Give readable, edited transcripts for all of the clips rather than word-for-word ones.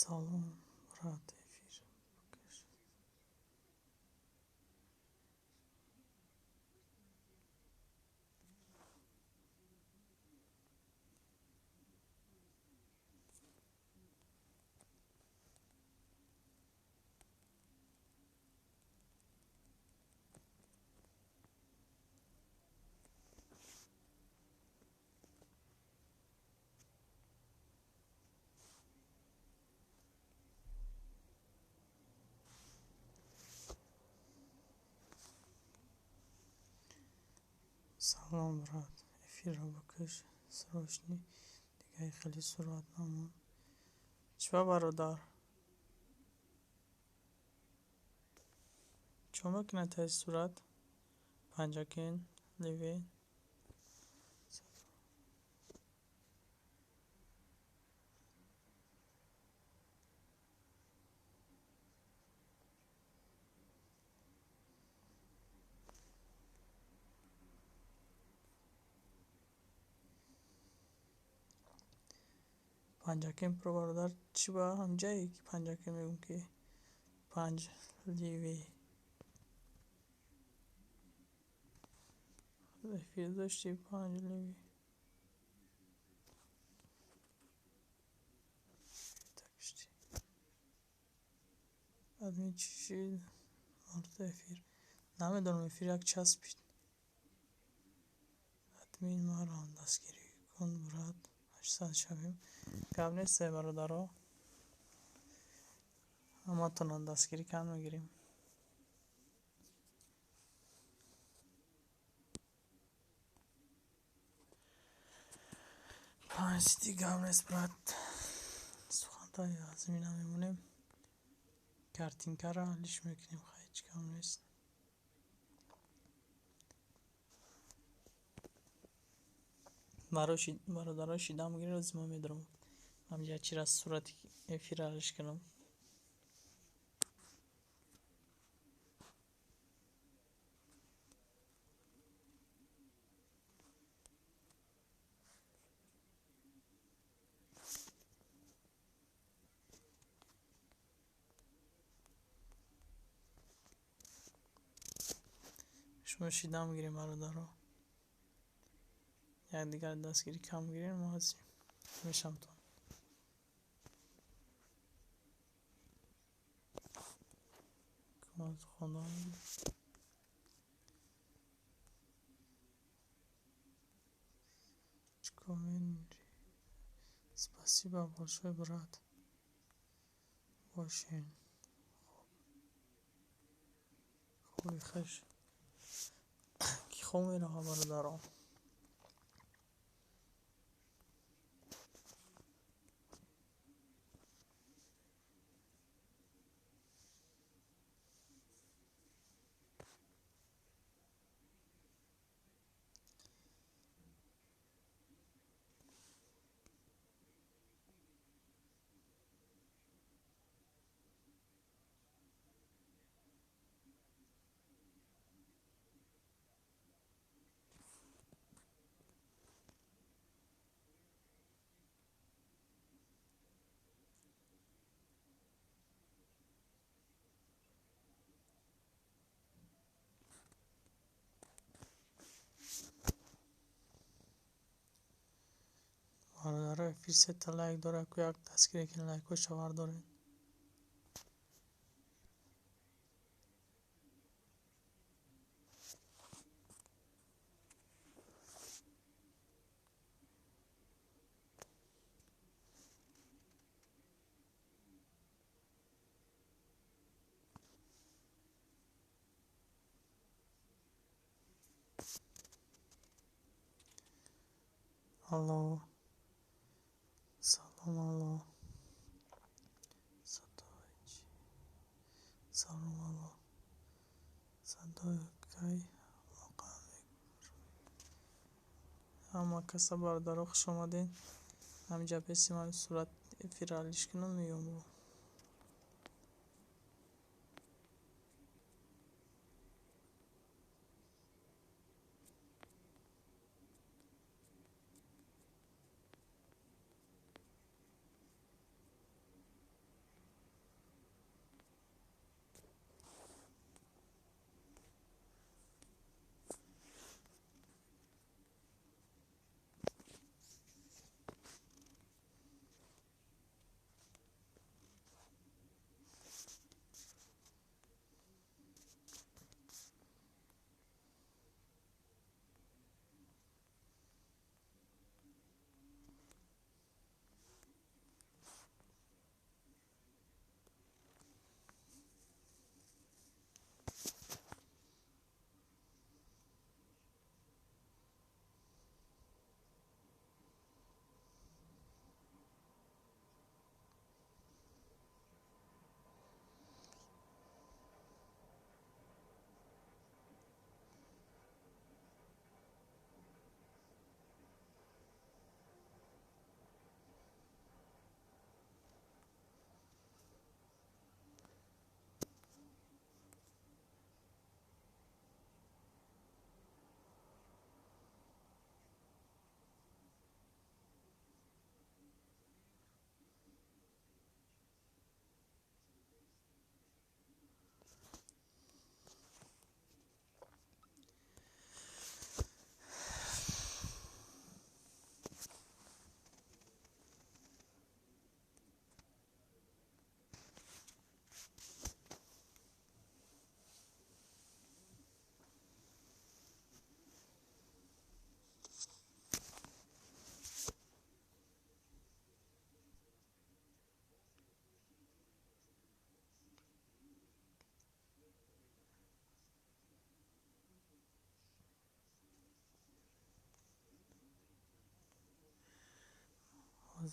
Салом, брат, эфир букаш. Салом, брат, эфирро букаш, срочно, дига хеле сурат намон. Чӣ бародар? Чо мекунад таи сурат? Панҷакен, леве. Панҷакен про бародар, чӣ ба ҳамҷае ки панҷакен мегӯм ки панҷ ливе. Эфир дошти панҷ ливе. Админ чӣ шид? Марта эфир. Намедонам, эфир як часпид. Админ марам дастгирӣ кун, брат. 800 шавем. Гап нест, бародаро. Ҳаматонам дастгирӣ кам мегирем. Панҷ гап нест, брат. Суханта аз мина мемонем. Картинкаро лиш мекунем, хай ҳеҷ гап нест. Бародаро шидам гиред, аз ма медорам. Ҳамҷа чира сурати эфирро лиш кунам. Шумо шидам гирем, бародаро. Якдигар дастгирӣ кам гирем, мо ҳозир мешамтон. Хондан. Спасибо большое, брат. Бошен. Хоби хуш. Ки хоб мерава, бародаро. Бародаро, эфир сета лайк дорад, ку як дастгирӣ кунед, лайкҳоша вардоред. Алло. Салом, алло. Садои чӣ? Салом, алло. Садои кай лоқа ҳама каса, бародаро, хуш омадед. Ҳаминҷа песи ман сурат эфирро лиш кунам, меём.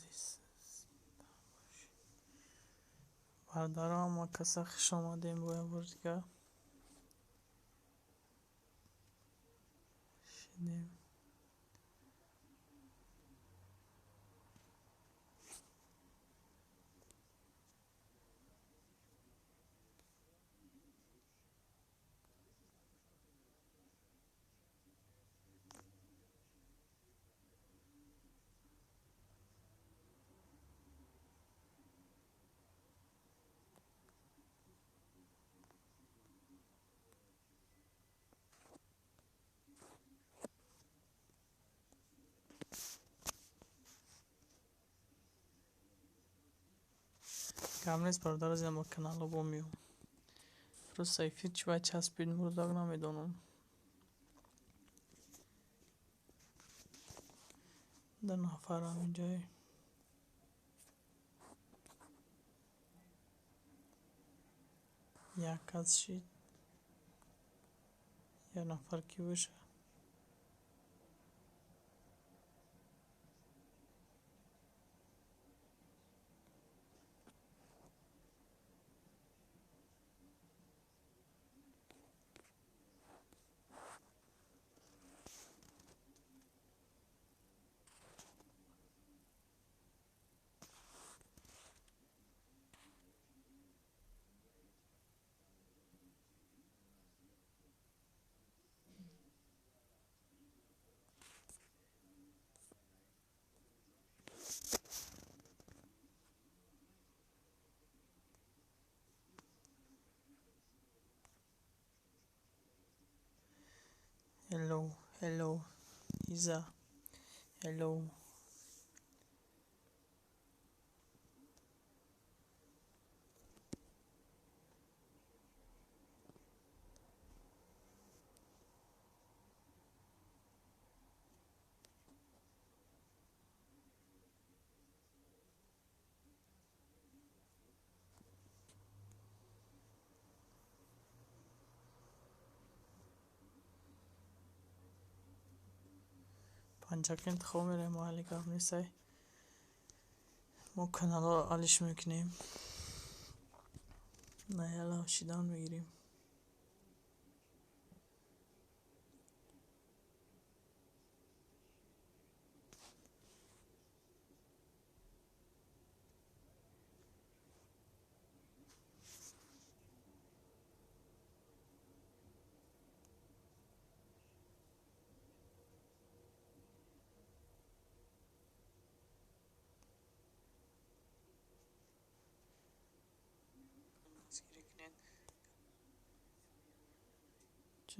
Азиз. Бародаро, ҳама каса хуш омадем бо як бори дигар. Шидем. Гап нест, бародаро, зина ба канало бо меом. Просто эфир чӣ бояд часпид, мурдак намедонам. Ду нафарам инҷое. Як кас шид. Як нафар кӣ боша? Hello, hello, Иза. Hello. Панҷакент хоб мерем, али гап нестай. Мо каналҳоро алиш мекунем. На яла шидан мегирем.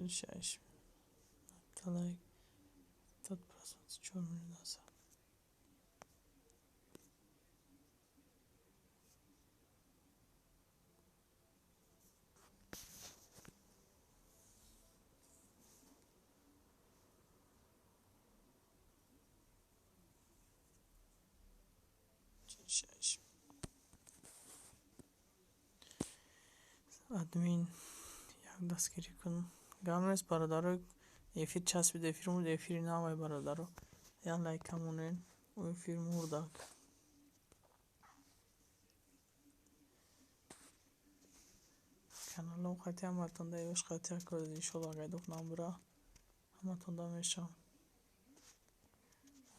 46 лайк, 70 просмотр, 4 минут. Админ як дастгирӣ кун. Гап нест, бародаро, эфир часпид, эфир мурд, эфири навай, бародаро. Як лайка монен, ӯ эфир мурдак. Каналом қати ҳаматонда ёш қати як иншолло гайдоф намбура. Ҳаматонда мешам.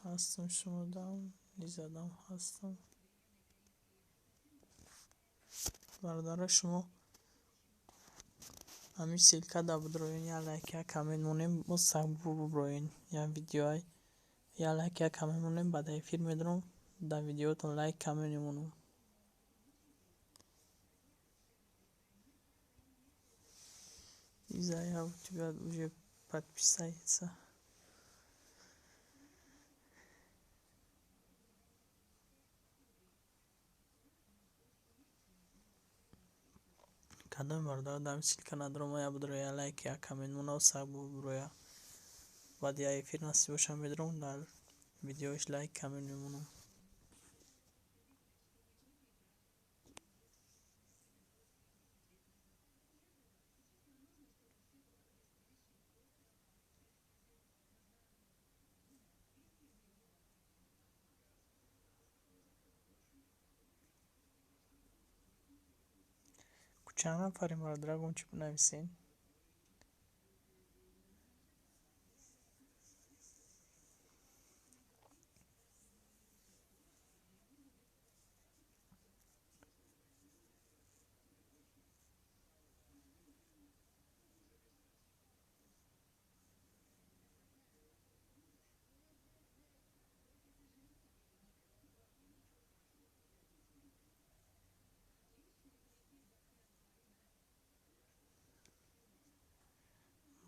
Ҳастам шумодам, низадам ҳастам. Бародаро, шумо ҳамин ссылка да бидроен, як лайк, як коммент монем, боз саг буброен, як видеоай, як лайк, як коммент монем, баъд эфир медорам, дар видеоотон лайк, коммент мемонам. Иза, я у тебя уже подписается. Кадоми бародаро дар ҳамин ссылка надорам, я бидроя, лайк, як коммент монав, саг буброя. Баъд як эфир насиб бошам медорам, дар видеош лайк, коммент мемонам. Чанд нафарем, бародарагон, чӣ бинависен?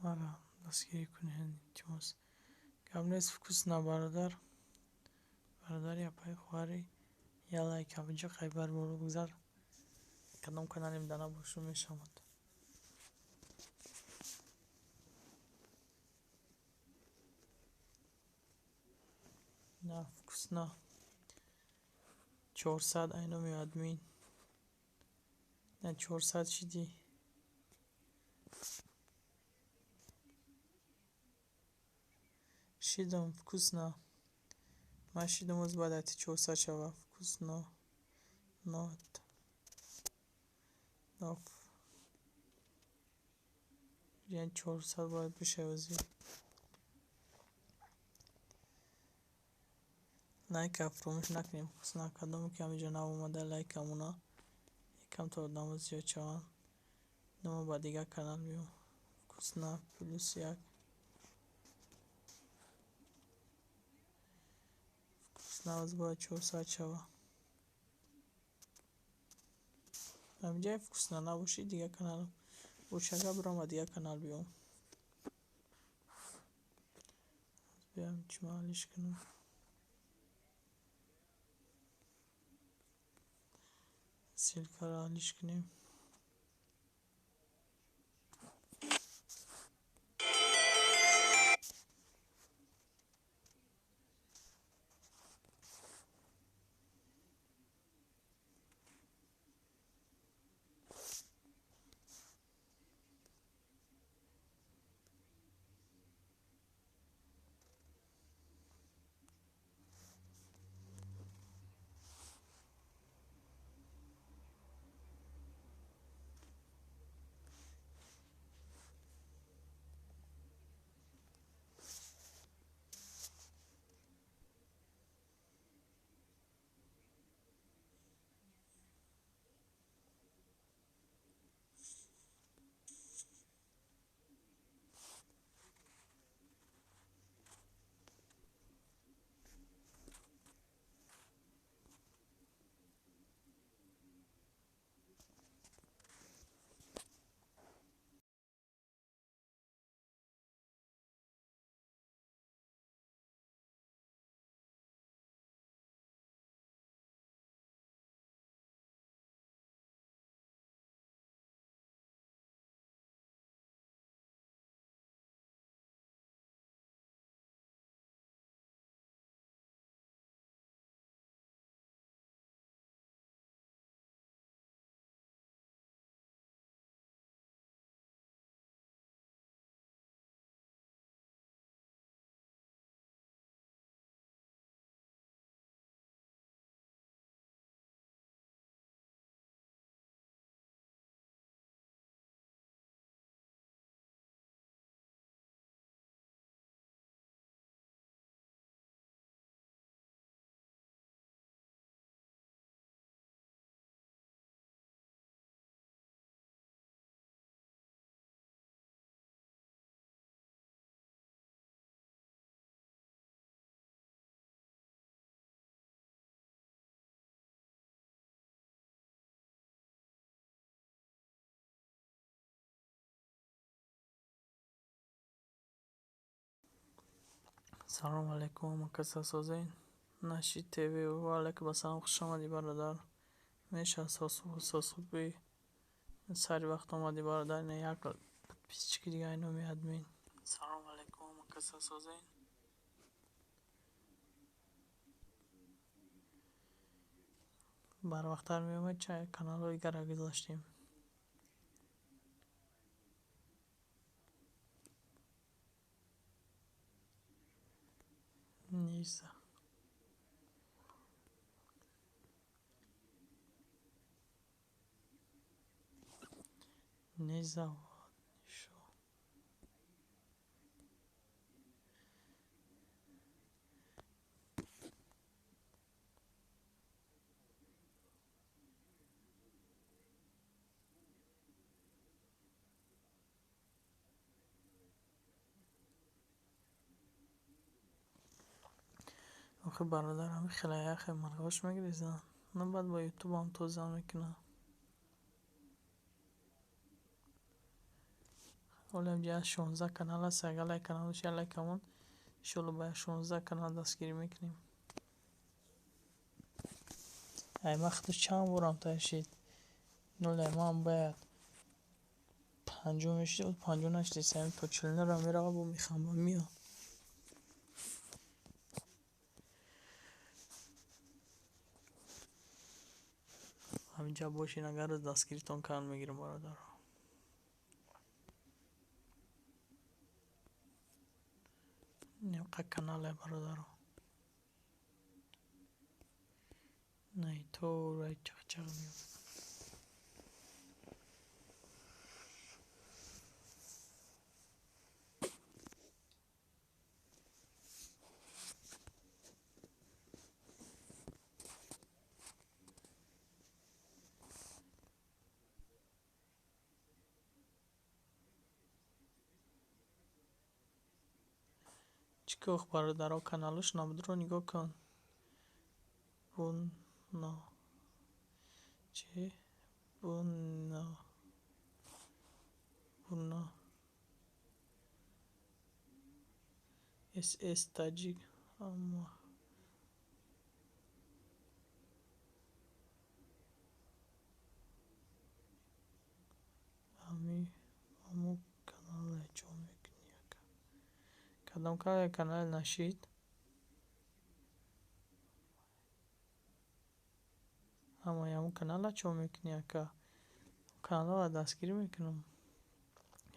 Мара дастгирӣ кунед, илтимос. Гап нест, вкусно, бародар. Бародари, апаи, хоҳари, я лайк ҳаминҷо хайбар боло бигзар. Кадом каналем да набошу мешавад. На, вкусно. 400 айноми админ. На, 400 шидӣ. Шидам, вкусно. Ман шидам, оз бояд айти 400 шава. Вкусно. Нот. Ноф. Яъне 400 бояд бишавад ози. Лайка фаромӯш накунем. Вкусно, кадоме ки ҳаминҷо нав омада, лайка мона. Якам то одамо зиёд шаванд. Дома ба дигар канал биём. Вкусно плюс як. Вкусно, оз бояд 400 шава. Ҳаминҷа вкусно набоши, дигар канал. Бошага бирам ба дигар канал биём. Биём чӣ маълиш кунам. Ссылкаро алиш кунем. Салом алейкум, каса созен? Нашид ТВ, ва алейкум ассалом, хуш омадӣ, бародар. Меша сосуби сари вақт омадӣ, бародар, ина як подписчики дига номи админ. Салом алейкум, каса созен? Барвақттар меомад, чай каналҳои дигара гузаштем. Низа. Незавод ещё. Охи бародар, ҳами хеле яхе мурғош мегиризанд. На баъд бо ютубам тоза мекунам. Ҳолиам ҷа 16 канал аст, агар лайк каналш я лайк амон, иншоалло ба 16 канал дастгирӣ мекунем. Ай ман худаш чанд борам ташид. Ноль ман бояд 50 мешид, 50 нашид, саим то 49 мерава, бо мехамбам миёд. Ҳаминҷа бошед, агар рӯз дастгиритон кам мегирам, бародаро. Немқа канале, бародаро. Най то рай чақчақ меёбад. Чӣ ки ох, бародаро, каналош набудро нигоҳ кун. Буно. Чӣ? Буно. Буно. СС таҷик. Амма. Ами аму канале чо мекунӣ ака? Кадом канале канали нашид? Ама яму канала чо мекунӣ ака? Каналро дастгирӣ мекунам.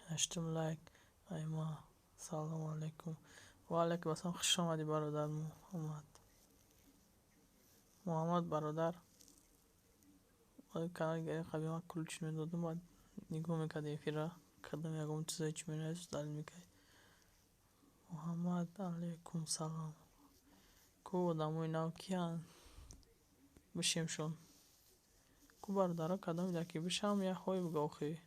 Ҳаштум лайк. Айма. Салому алайкум. Ва алайкум ассалом. Хуш омадӣ, бародар Муҳаммад. Муҳаммад бародар. Канали қабли ман ключ медодам, баъд нигоҳ мекард эфира. Кадом ягон чизое чӣ менавист, далел мекард. Муҳаммад алайкум салом. Ку одамои нав киянд? Бишемшон. Ку бародаро, кадоме дар ки бишам, як ҳой буга охи.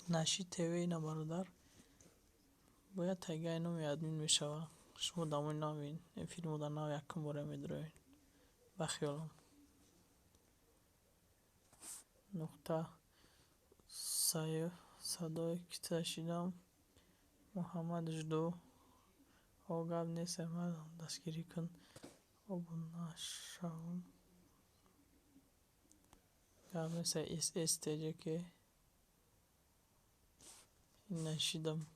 Нашид ТВ ина бародар. Бояд тайгаи номи админ мешава. Шумо одамои навин. Эфири мо дар нав якум бора медроед. Ба хиёлам. Нуқта садои кита шидам. Муҳаммад жду. О гап нест, ман дастгирӣ кун. Обуна шавам. Гап нест, ССТЖК. Нашидам.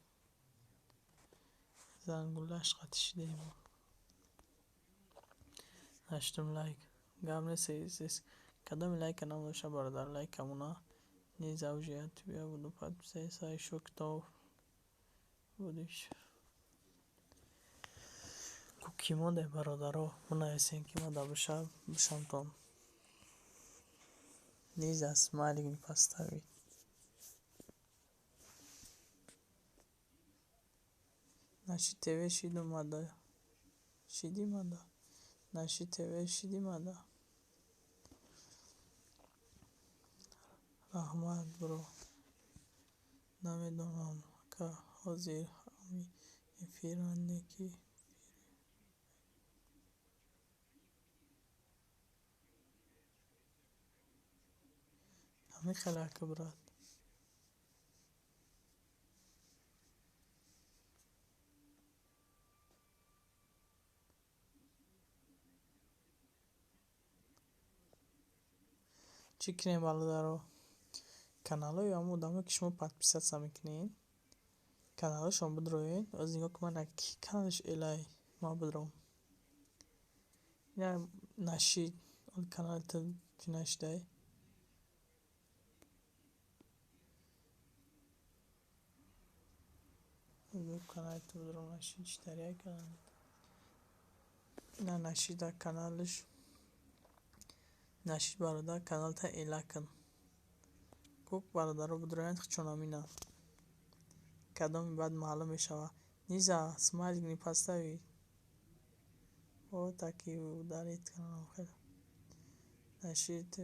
Зангулаш қатъ шидаем. Ҳаштум лайк. Гап нест, СС. Кадоми лайка намоша, бародар, лайкамона. Нельзя уже я тебя буду подписаться, ещё кто будешь. Ку ки монде, бародаро, бинависем ки ма да бишамтон. Нельзя смайлик не поставить. Нашид ТВ шиду мада. Шиди мада. Нашид ТВ шиди мада. Раҳмат, бро. Намедонам, ака, ҳозир ҳами эфира не ки ҳами хеле ака, брат. Чӣ кунем, бародаро? Каналҳои ҳамон одамое ки шумо подписаться мекунед, каналҳошон бидроед. Оз нигоҳ кун, ман ки каналаш элай ман бидром. Ина нашид, он канали ту чӣ нашидай? Канали ту бидром нашид, чӣ тария канал? Ина нашида каналаш. Нашид бародар, каналта эла кун. Ку бародаро бидроянд хчономина. Кадоми баъд маълум мешава. Низа, смайлик не постави. Вот таки ударит канал хел. Наши ТВ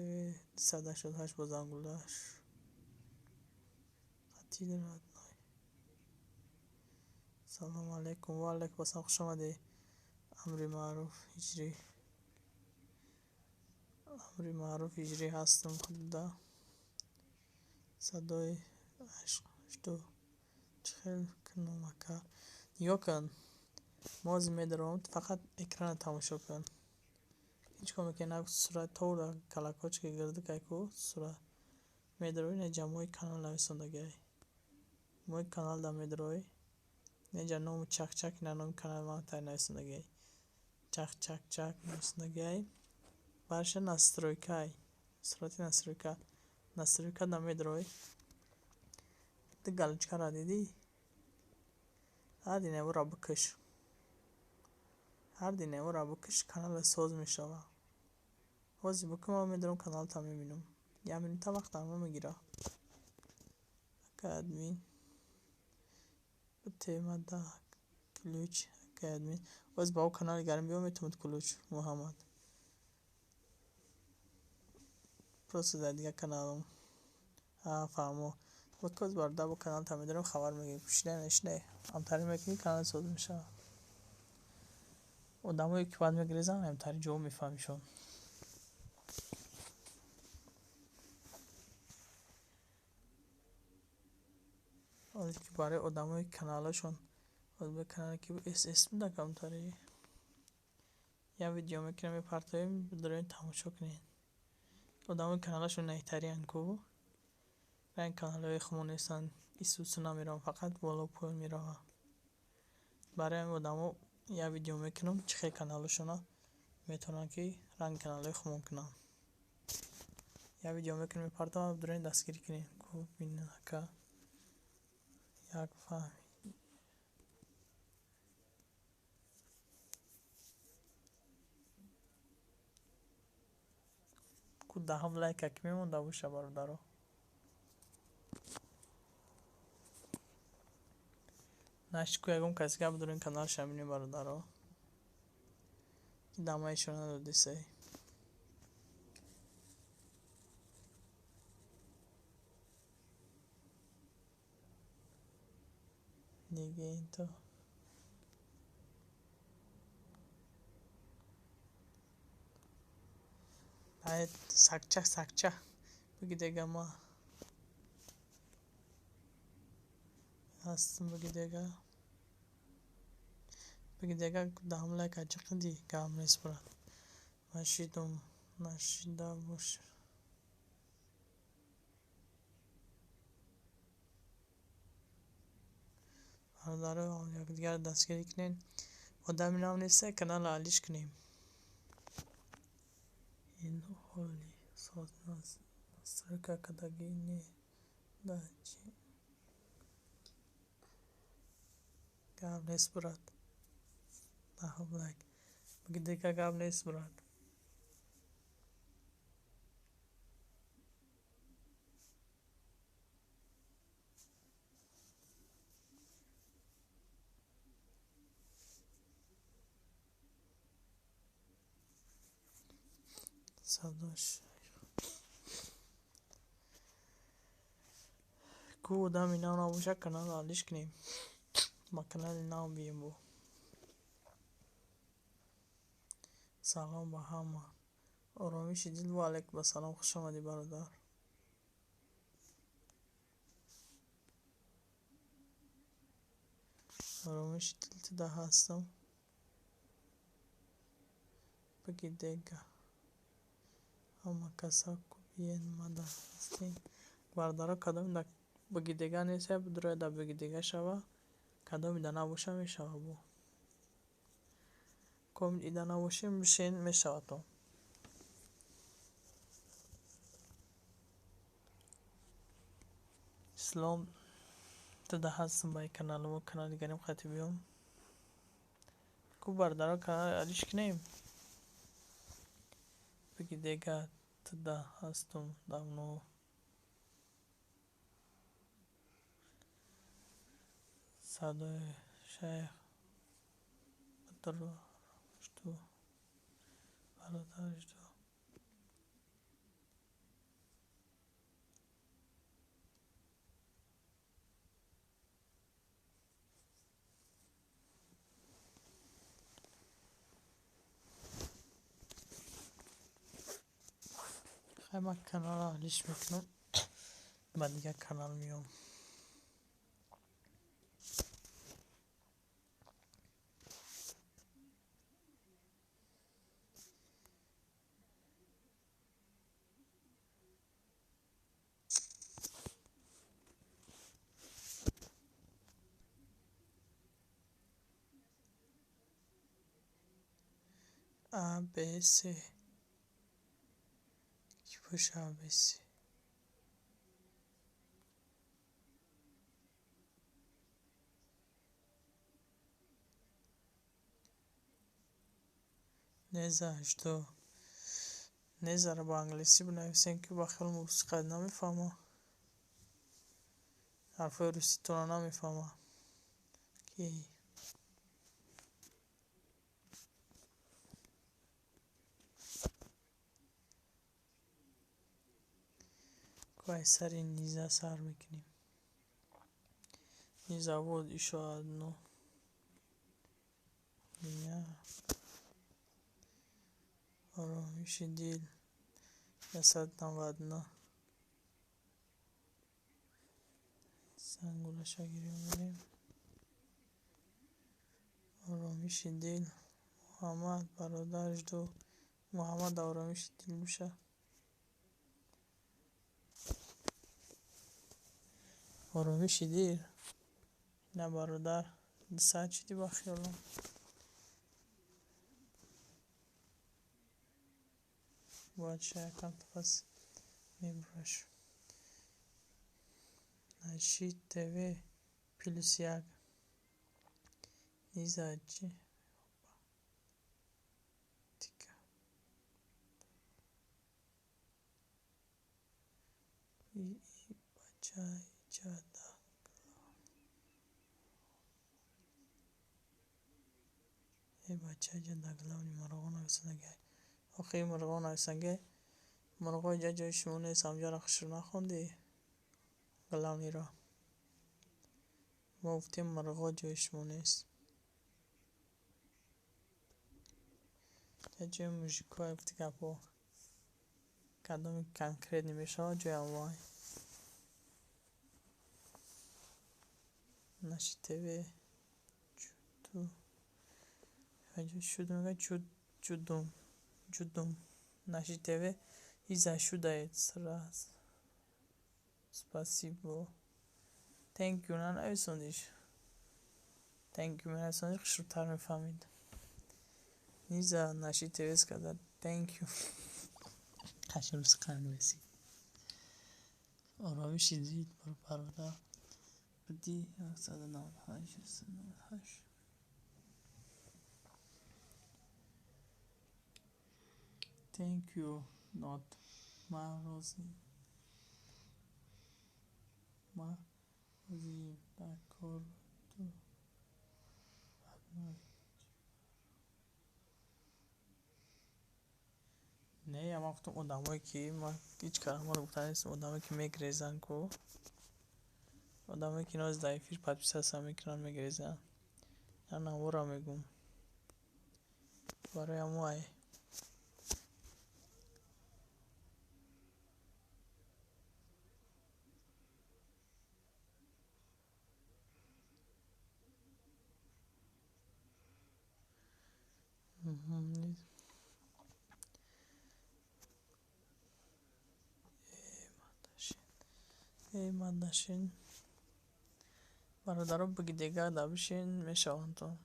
288 бо зангулаш. Хати родной. Салом алейкум, ва алейкум ассалом, хуш омадӣ. Амри маъруф ҳиҷрӣ. Амри маъруф ҳиҷрӣ ҳастам худда. Садои ҳашту чӣ хел кунам ака? Нигоҳ кун. Мо ҳозир медаровам, фақат экрана тамошо кун. Ҳеҷ кор мекунӣ, на сурат товра колокольчики гирдикай ку сурат. Медарои на ҷамъои канал нависондагиай. Мои каналда медарои. Инҷа номи чак-чак ина номи канали ман тай нависондагиай. Чак-чак-чак нависондагиай. Барша настройкай. Сурати настройка. Настройка да медарои. Ду галочкаро дидӣ? Ҳар динавора бикаш. Ҳар динавора бикаш, каналат соз мешава. Ҳозир бикун, ман медаром каналта мебинам. Як минута вақтам намегира. Ака админ. Темада ключ ака админ. Ҳозир ба о канали гарм биё метавонад ключ Муҳаммад. Просто дар дигар каналам. А фаҳмо. Боз бародар бо каналта медаром хабар мегирем. Пушида нашида ҳамтари мекунӣ канал соз мешава. Одамое ки баъд мегирезанд ҳамтари ҷавоб мефаҳмишон. Ҳозир ки барои одамои каналашон ҳозир канале ки СС буда камтари як видео мекунем мепартоем бидроем тамошо кунед. Одамои каналашон наҳтариянд ку ранги каналҳои хумон нестанд, исусу намераванд, фақат боло поён мераванд. Барои ҳамин одамо як видео мекунам, чӣ хел каналҳошона метавонанд ки ранги каналҳои хумон кунанд. Як видео мекунем мепартоам, бидроем дастгирӣ кунем. Ку бинед ака як фаҳм ку даҳам лайка ки мемонда боша бародаро. Наши ку ягон каси гап дорем каналша бинем бародаро. Ки дамаишо надодисай. Нигин то. Ай сакча сакча. Биги дега ма. Ҳастам биги дега. Биги дега даҳам лайк аҷиқиди гап нест брат. Ман шидум нашида бош. Бародаро якдигарро дастгирӣ кунед. Одами нав неста каналро алиш кунем. Ин ҳоли соз настройка кардагӣ не да чӣ гап нест брат. Даҳам лайк. Биги дега гап нест брат. Садош. Ку одами нав набоша каналро алиш кунем. Ба канали нав бием бо. Салом ба ҳама. Оромиши дил ва алейкум ассалом, хуш омадӣ бародар. Оромиши дил туда ҳастам. Биги дега. Ҳама каса ку биен мада ҳастем. Бародаро кадоми да биги дега нест, бидрояд да биги дега шава. Кадоми да набоша мешава бо. Комил ида набошем бишен мешава то. Ислом туда ҳастам ба каналмо канали гарим хати биём. Ку бародаро канал алиш кунем. Биги дега туда ҳастум давно. Садои шайх жду, бародар, жду. Хай, ман каналро ҳалиш мекунам, ба дигар канал меом. А, Б, С. Ки боша А, Б, С? Неза, жду. Незаро ба англисӣ бинависем, ки ба хеле русӣ қайд намефаҳма. Ҳарфҳои руситонро намефаҳма. Ки кай сари Низа сар мекунем. Низа, вот ещё одно. Меня оромиши дил 199. Зангулаша гирем, мерем. Оромиши дил. Муҳаммад, бародар, жду. Муҳаммад, оромиши дил боша. Оромиши дил. На, бародар, 200 чиди ба хиёлам. Бояд шаякам пас мебураш. Нашид ТВ +1. Низа чи? Тика. И бача иҷада. Э, бача иҷада главный мурғо нависандагай. Охи, мурғо нависанге. Мурғо иҷа ҷои шумо нест, ҳамҷаро хушрӯ нахондӣ? Главныйро. Мо гуфтем, мурғо ҷои шумо нест. Я ҷои мужикҳое гуфти гапҳо. Кадоми конкретный мешавад ҷои аввал. Наши ТВ чуду. Шуду мегӯяд, чуд, чудум. Чудум. Наши ТВ иза шудает сразу. Спасибо. Thank you нанависондиш. Thank you менависондиш, хушрӯтар мефаҳмид. Низа Наши ТВ сказать thank you. Қашин рӯзи қанвесӣ. Оромиши дил, бародар. Биди 198, 198. Thank you not. Ман розӣ. Ман розием дар кор ту родной. Не, ман гуфтам одамое ки ман ҳеҷ калимаро гуфта нестам, одамое ки мегрезанд ку. Одамое ки ноз дар эфир подписаться мекунанд, мегрезанд. Ман наворо мегӯм. Барои ҳамо ай. Э, мадашин. Бародаро, биги дигар да бишин, мешаванд то.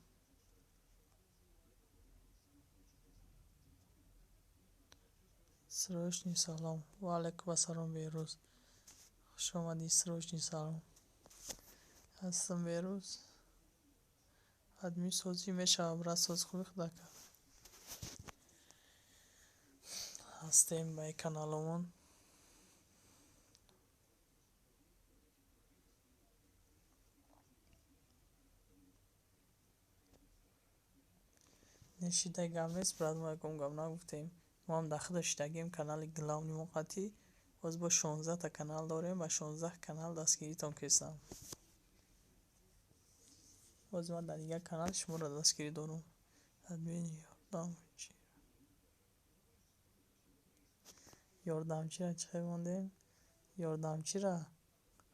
Срочный салом. Ва алайкум ассалом, Беҳрӯз. Хуш омадӣ, срочный салом. Ҳастам, Беҳрӯз. Адми созӣ мешавад, брат, соз хуби худака. Ҳастем ба каналомон. Нешидай гап нест, брат, мо ягон гап нагуфтем. Мо ҳам дар худа шидагем канали главни мо қатӣ. Боз бо 16 та канал дорем, ба 16 канал дастгиритон кесам. Боз ман дар дигар канал шуморо дастгирӣ дорам. Админ ёрдамчи. Ёрдамчира чӣ хел мондем? Ёрдамчира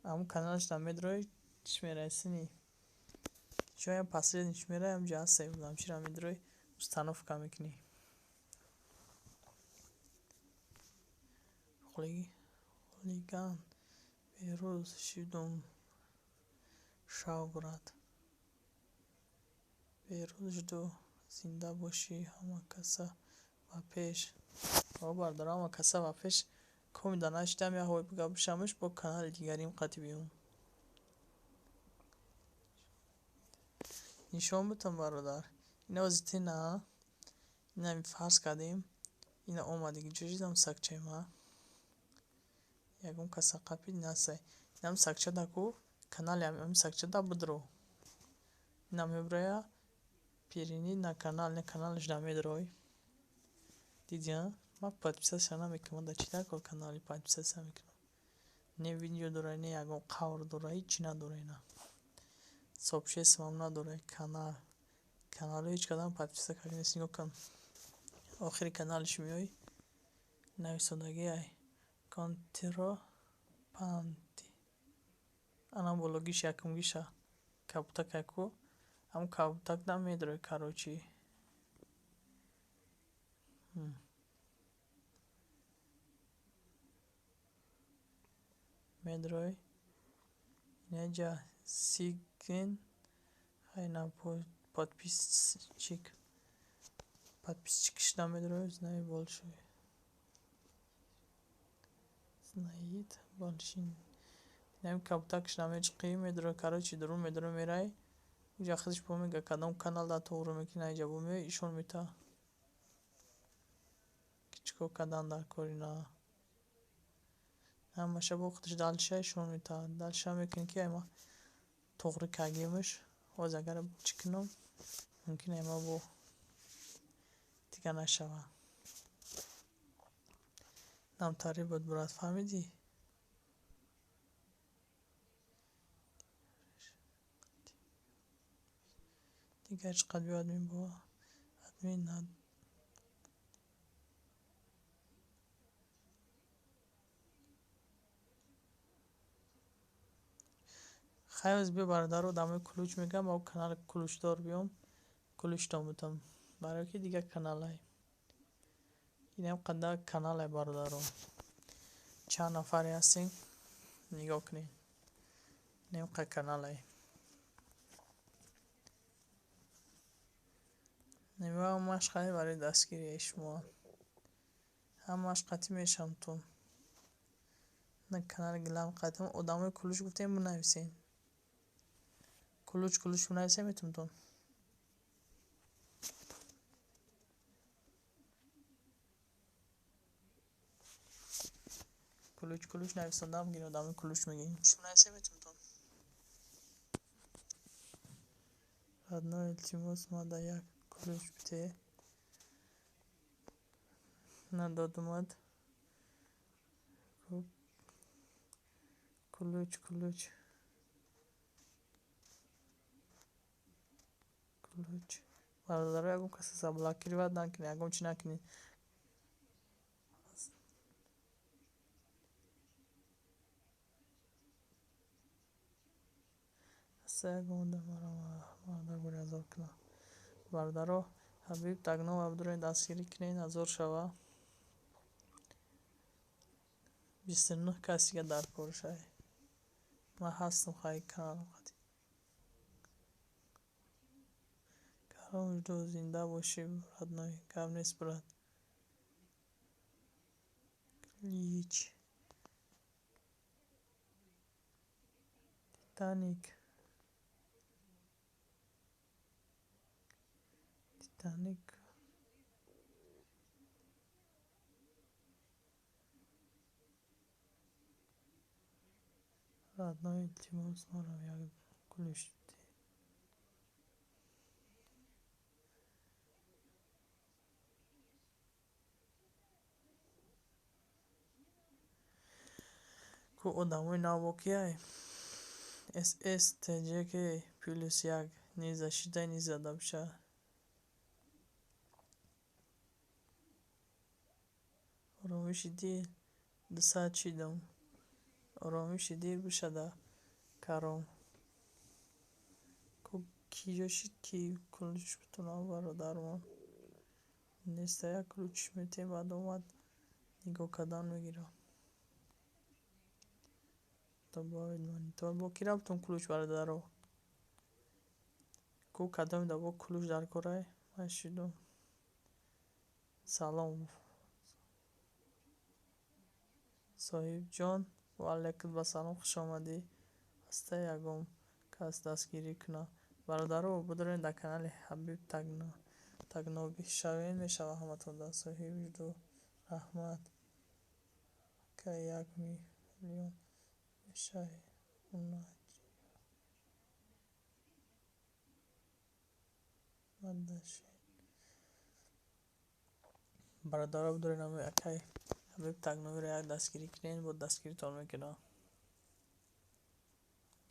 ҳамун каналашда медрои чӣ мерасини? Чоям последний чӣ мерай, ҳамҷа ҳаста ёрдамчира медрои установка мекунӣ. Хулиган Беҳрӯз шидум шав брат. Беҳрӯз жду зинда бошӣ ҳама каса ба пеш. О бародаро ҳама каса ба пеш комида нашидам як ҳой бигап бишамш бо канали дигарим қатӣ биём. Нишон битам бародар. Ина ози тина ина фарз кардем. Ина омадиги ҷо шидам сакчаи ма. Ягон каса қапид насай. Инам сакчада ку канали ҳамин сакчада бидро. Ина меброя перени на канал, на каналаш намедрой. Дидӣ, а? Ман подписаться намекунам, да чӣ дар кор канали подписаться мекунам. Не видео дора, не ягон қавр дора, ҳичи надора ина. Сообществом надора канал. Каналҳо ҳеҷ кадам подписа карда нест, нигоҳ кун. Охири каналиш меои нависодагӣ ай контропанти. Ана бологиш якумгиша кабутак ай ку ҳамун кабутак да медрои короче. Медрой инаҷа сиген хайна подписчик подписчикш намедрой знай больше знает большин инам кабутакш намечиқӣ медрой короче дурун медрой мерай уҷа худаш бо мега кадом канал да тоғрӣ мекунӣ айҷа бо меои ишон мета ки чӣ кор кардан дар кор ина ҳамаша бо худаш дальше ишон мета дальше мекунӣ ки ай ма тоғрӣ кардемш боз агар чӣ кунам мумкин ай ма бо дигар нашава. Намтарӣ буд брат, фаҳмидӣ? Дигар чӣ қадр биё админ бо админ на хай оз биё бародаро дамои ключ мегӯям, ба канали ключдор биём, ключтон бутам. Барои ки дигар каналай. Инам қадар каналай бародаро. Чанд нафаре ҳастем? Нигоҳ кунед. Инам қадар каналай. Ҳамаш қати барои дастгирии шумо. Ҳамаш қати мешам ту. На канали главн қатим одамои ключ гуфтем бинависен. Ключ ключ бинависем метумтон. Ключ ключ нависондам гин одамои ключ мегӯем. Родной илтимос ма да як ключ бите. Надодумад. Ключ ключ ключ. Бародаро ягон касе заблокировать накунед, ягон чӣ накунед. Бародаро Ҳабиб Тагнова бидуред дастгирӣ кунед, ҳазор шава. 29 кас дига дар коршай. Ман ҳастам хай каналам қатӣ. Каром жду зинда бошӣ родной, гап нест брат. Клич. Титаник. Титаник. Родной илтимос маро як ключ бите. Ку одамои навбокиай? СС ТҶ плюс як ни защита ни задабша. Оромиши дил 200 шидам. Оромиши дил бишада каром. Ку киҷо шид ки ключ битунам бародармон? Неста як ключ метем, баъд омад нигоҳ кардан мегирам. Добавить монитор. Бо ки рафтум ключ бародаро? Ку кадоме да бо ключ дар корай? Ман шидум. Салом. Соҳибҷон, ва алайкум ассалом, хуш омадӣ. Ҳаста ягон кас дастгирӣ куна. Бародаро, бидорен дар канали Ҳабиб Тагноби шавен мешава ҳаматон да. Соҳиб жду раҳмат. Ка 1 миллион мешавӣ. Бародаро, бидорен ами акай Ҳабиб Тагнобиро як дастгирӣ кунед, бо дастгиритон мекунам.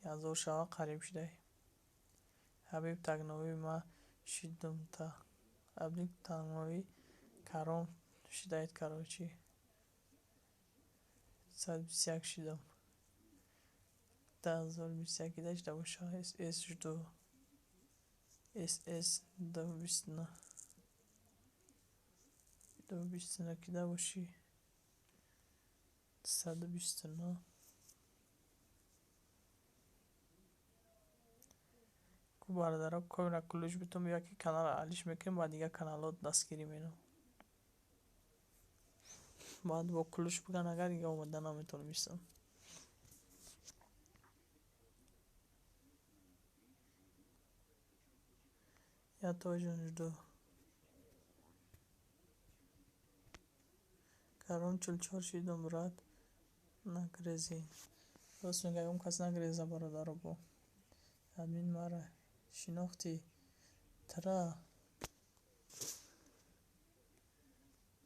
1000 шава қариб шудай. Ҳабиб Тагноби ма шидум та. Ҳабиб Тагноби каром шидаед, короче. 121 шидам. 2021 кида шида боша. СС жду. СС 29. 29 кида бошӣ? 129. Ку бародаро, комира ключ битум, яке каналро алиш мекунем, баъд дигар каналҳо дастгирӣ менам. Баъд бо ключ биган, агар дига омада наметавонам истам. Я тоже жду. Каром 44 шидум, брат. Нагрези. Рост мегӯям, ягон кас нагреза бародаро бо. Админ мара шинохтӣ? Тра.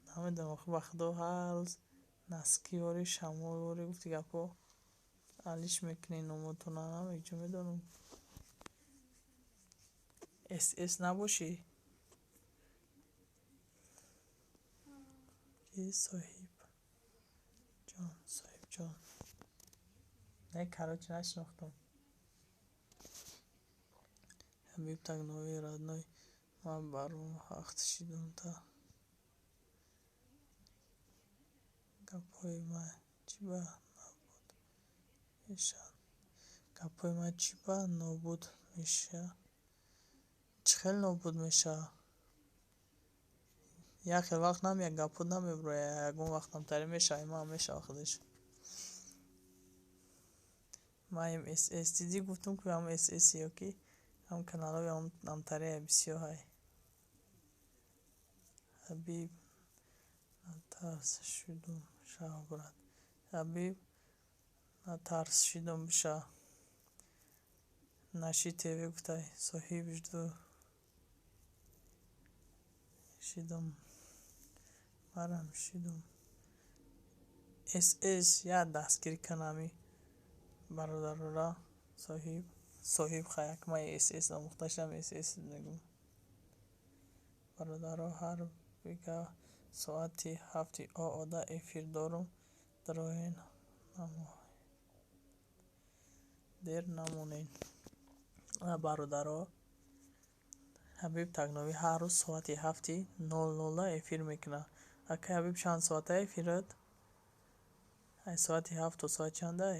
Намедонам, охи ба худо ҳар рӯз наскивори, шамолвори гуфти гапҳо алиш мекунед номотона, намеҷо медонам. СС набошӣ? Ки соҳиб ҷон, соҳиб ҷон. Не, короче, нашинохтам. Ҳабиб Тагноби родной, ман барвақт шидум та. Гапҳои ма чӣ ба нобуд мешаванд? Гапҳои ма чӣ ба нобуд меша? Чӣ хел нобуд мешавад? Як хел вақт намеяд, гапҳо намебирояд, ягон вақт ҳамтаре мешавад, имам мешавад худаш. Маем СС дидӣ, гуфтум ки ҳам СС ё ки ҳам каналҳои ҳамтаре бисёр ҳай. Ҳабиб натарс шудум шав, брат. Ҳабиб натарс шидум биша. Наши ТВ гуфтай. Соҳиб жду. Шидум. Марам шидум. СС я дастгирӣ кун ами бародарора соҳиб. Соҳиб хаяк ман СС омӯхта шудам, СС мегӯм. Бародаро, ҳар бига соати 7 оода эфир дорум, дароен дер намонед. Бародаро, Ҳабиб Тагноби ҳар рӯз соати 7:00 эфир мекунад. Акай Ҳабиб, чанд соата эфират? Ай соати 7 то соати чандай?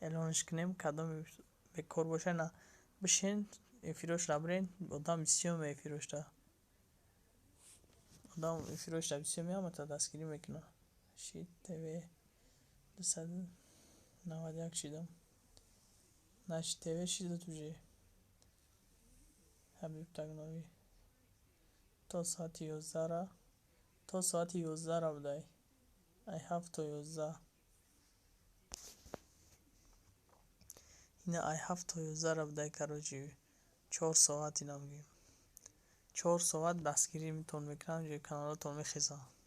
Эълонш кунем, кадоме бекор боша, на бишин эфирошро бирен, одам бисёр меяд эфирошда. Одам эфирошда бисёр меомад, дастгирӣ мекунад. Шид ТВ 291 шидам. Наши ТВ шидат уже. Ҳабиб Тагноби то соати 11 то соати 11 будай. Ай 7 то 11. Ина ай 7 то 11 будай, короче, 4 соат ина бигем. 4 соат дастгирӣ метон мекунам, ҷои каналотон мехезанд.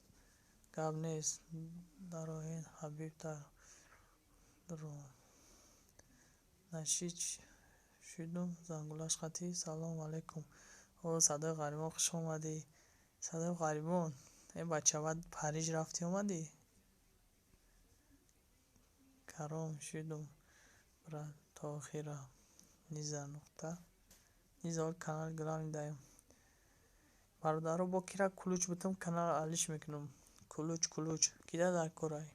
Гап нест, дароен Ҳабиб Дуром. Нашид шудум зангулаш қатӣ. Салом алейкум. О, Садои Ғарибон, хуш омадӣ. Садои Ғарибон, э бача, баъд Париж рафтӣ омадӣ? Каром шудум брат то охира. Низа нуқта. Низа ол канал главный даем. Бародаро, бо кира ключ бутам канал алиш мекунам. Ключ, ключ. Кида дар корай?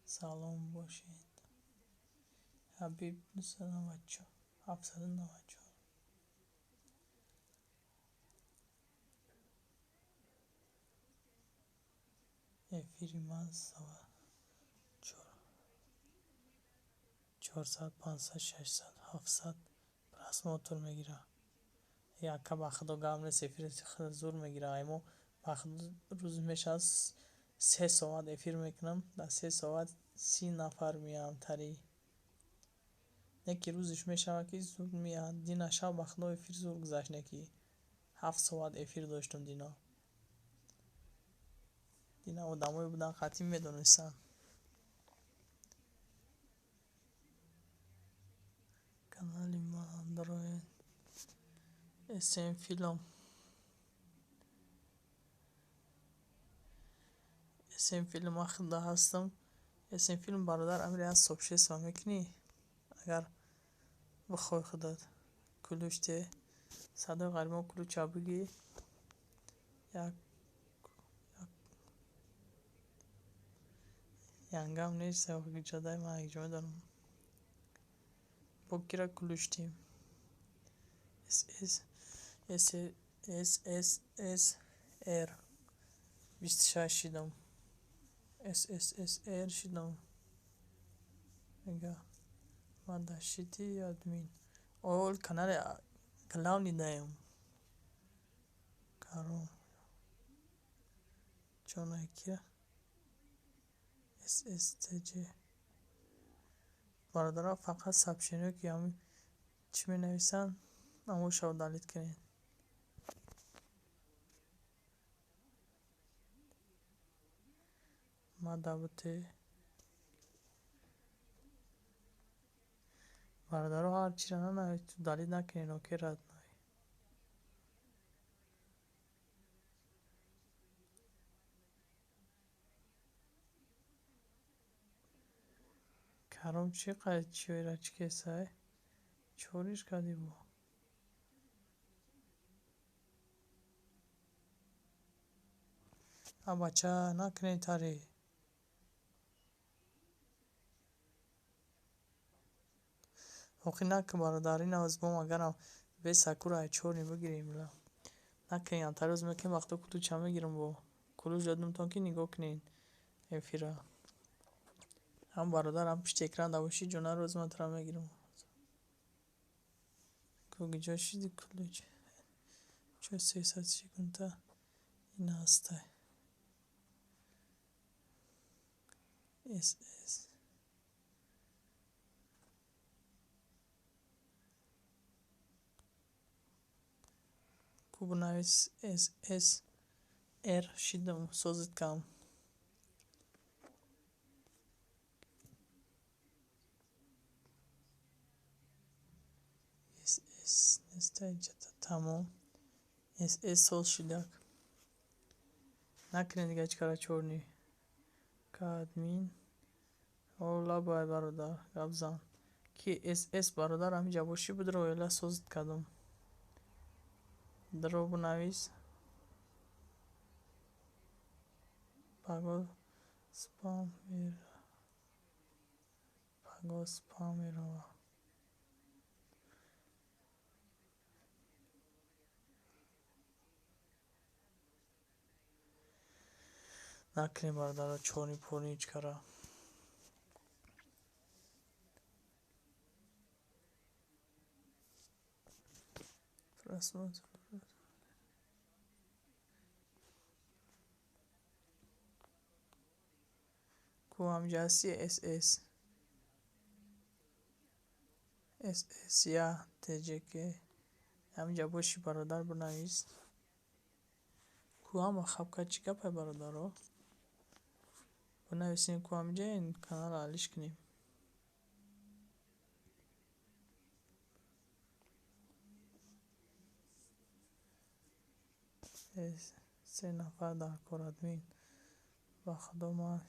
Салом бошед. Ҳабиб 294 794. Эфири ман 400, 500, 600, 700 просмотр мегира. Яка ба худо гап нест, эфири зур мегира. Ай мо ба худо рӯз мешавад 3 соат эфир мекунам, дар 3 соат 30 нафар меоям тари. Не ки рӯзиш мешавад ки зуд меяд. Дина шаб ба худо эфир зур гузашт, не ки 7 соат эфир доштум дина. Дина одамое буданд қатъӣ медонистанд. Канали ман дароед. СМ филм. СМ филм ман худа ҳастам. СМ филм бародар амри аз сообщество мекунӣ? Агар бихоҳӣ худат ключ те Садои Ғарибон ключа бигӣ. Як янгам нест, ҷадай ман якҷо медонам. Бо кира ключ тим? СС С С С С Р 26 шидам. СССР шидам. Мега ман дар шити админ. Ол канали главный даем. Каром. Чона кира? ССТЖ. Бародаро, фақат сообщение ки ҳамин чӣ менависанд, ҳамонша удалить кунед. Мадабте. Бародаро, ҳар чиро нанависед, удалить накунед, окей, родной. Каром чӣ қадр чиёра чӣ кесай? Чориш кардӣ бо? А бача накунед тари. Охи накун бародар, ин аваз бом агарам бе сакура ай чорни бигирем ла. Накунед антари оз мекунем вақто ключа мегирам бо. Ключ додумтон ки нигоҳ кунед эфира. Ҳам бародар, ҳам пишти экран да бошӣ, ҷона рӯз ман тура мегирам. Куҷо шиди ключ? Чо 300 секунда ин ҳастай. СС ку бинавис ССР шидам созит кам. СС нестай ҷата тамом. СС соз шидак. Накунед дига ҳеҷ кара чорни. Кадмин. О лабай бародар, гап зан. Ки СС бародар ҳамиҷа бошӣ бидро эла созит кардам. Дро бинавис. Паго спам мера. Паго спам мерава. Накунед бародаро чорни порни ҳеҷ кара. Просмотр. Ку ҳамиҷа ҳасти СС. СС я ТЖК. Ҳамиҷа бошӣ бародар бинавис. Ку ҳама хапка чӣ гапай, бародаро? Бинависем, ку ҳамиҷа ин каналро алиш кунем. Се нафар дар кор, админ. Ба худо, ман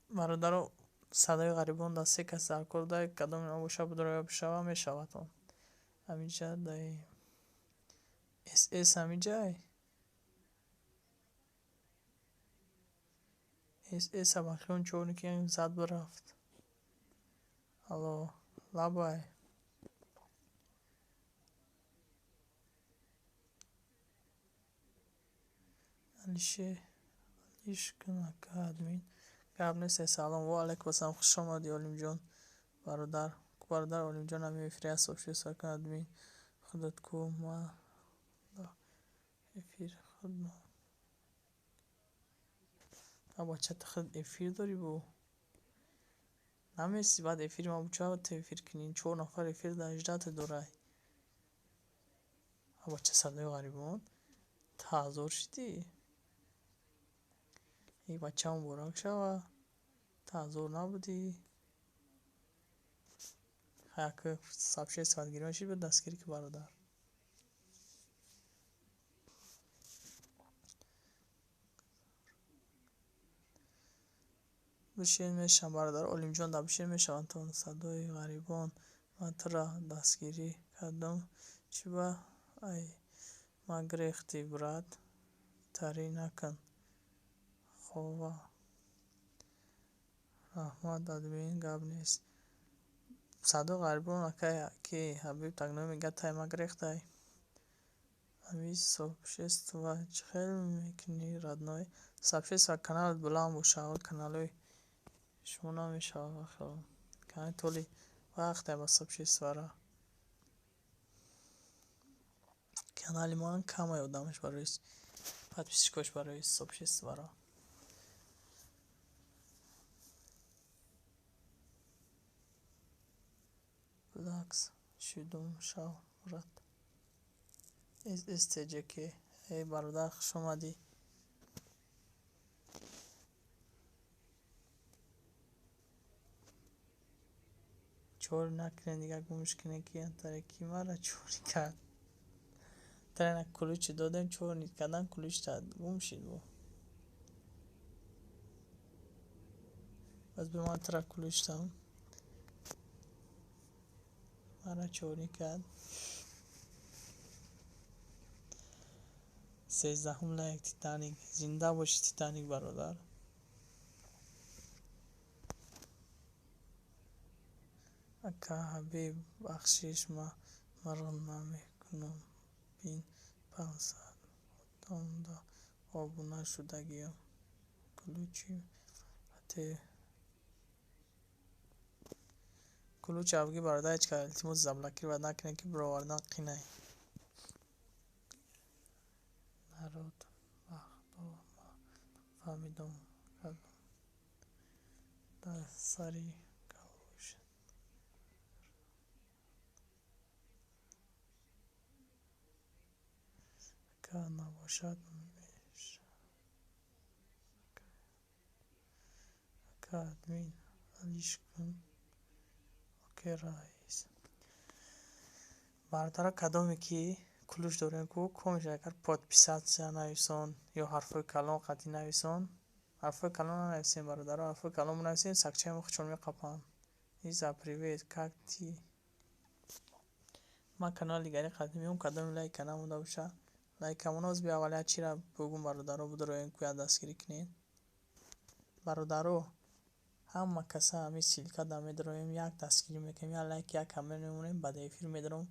бародаро, садои ғарибон дар се кас дар кор дай, кадоме набоша, бидроя бишава, мешавад он. Ҳамиҷа дай СС, ҳамиҷай СС абахиён чорни ки зад бирафт. Алло, лабай. Алише, алиш кун, ака админ. Гап нест, салом. Ва алайкум ассалом, хуш омадӣ, Олимҷон бародар. Бародар Олимҷон, ҳами эфири аст, сообщество кун, админ. Худат ку, ма эфир худ. А бача, ту худ эфир дорӣ бу? Намеси, баъд эфири ма буча ту эфир кунӣ. Чор нафар эфир дар ҳаждата дорай. А бача, садои ғарибон. Ту ҳазор шидӣ? Эй бача, муборак шава. Ту ҳазор набудӣ? Ҳаяк сообщество гирён шид, дастгирӣ ки, бародар. Бишин, мешавам, бародар Олимҷон, да бишин, мешавам то садои ғарибон. Ман тура дастгирӣ кардам. Чӣ ба ай ма гирехтӣ, брат? Тарӣ накун. Хова. Раҳмат, админ, гап нест. Садои ғарибон, акай ки Ҳабиб Тагноӣ мегӯяд, тай ма гирехтай. Ҳами сообщество чӣ хел мекунӣ, родной? Сообщество каналат баланд боша, аввал каналҳои шумо намешавад вақт. Канали толи вақте ба сообществора. Канали ман камай одамаш барои подписчикош барои сообществора. Плакс шудум шав, брат. ССТЖК. Эй бародар, хуш омадӣ. Чор накунед, дигар гумш кунед, ки антаре ки мара чори кард. Тарена ключи додем, чор кардан, ключ гум шид бу. Баз ба ман тра ключ там. Мара чорӣ кард. 13-ум лайк, Титаник. Зинда боши, Титаник бародар. Ака Ҳабиб, бахшиш, ма марғ намекунам. Бин, 500 одамда обуна шудагиям. Ключи ате ключ авги, бародар, ҳеҷ кас илтимос заблокировать накунед, ки бировардан қинай. Народ, ба худо, ма фаҳмидам, кардам. Дар сари калош. Ака набошад меша. Ака админ, алиш кун. Окей, раис. Бародаро, кадоме ки ключ дорем, ку комиша, агар подписаться нависон ё ҳарфҳои калон қатъӣ нависон, ҳарфҳои калон нанависем, бародаро, ҳарфҳои калон бинависем, сакчаи мо хучон меқапанд. Иза, привет, как ты? Ман канали дигари қатъӣ меом, кадоме лайка намонда боша, лайка мона. Оз би аввал як чира бугум, бародаро, бидроем, ку як дастгирӣ кунед. Бародаро, ҳама каса ҳамин ссылка да медроем, як дастгирӣ мекунем, як лайк, як коммент мемонем, баъд эфир медорам,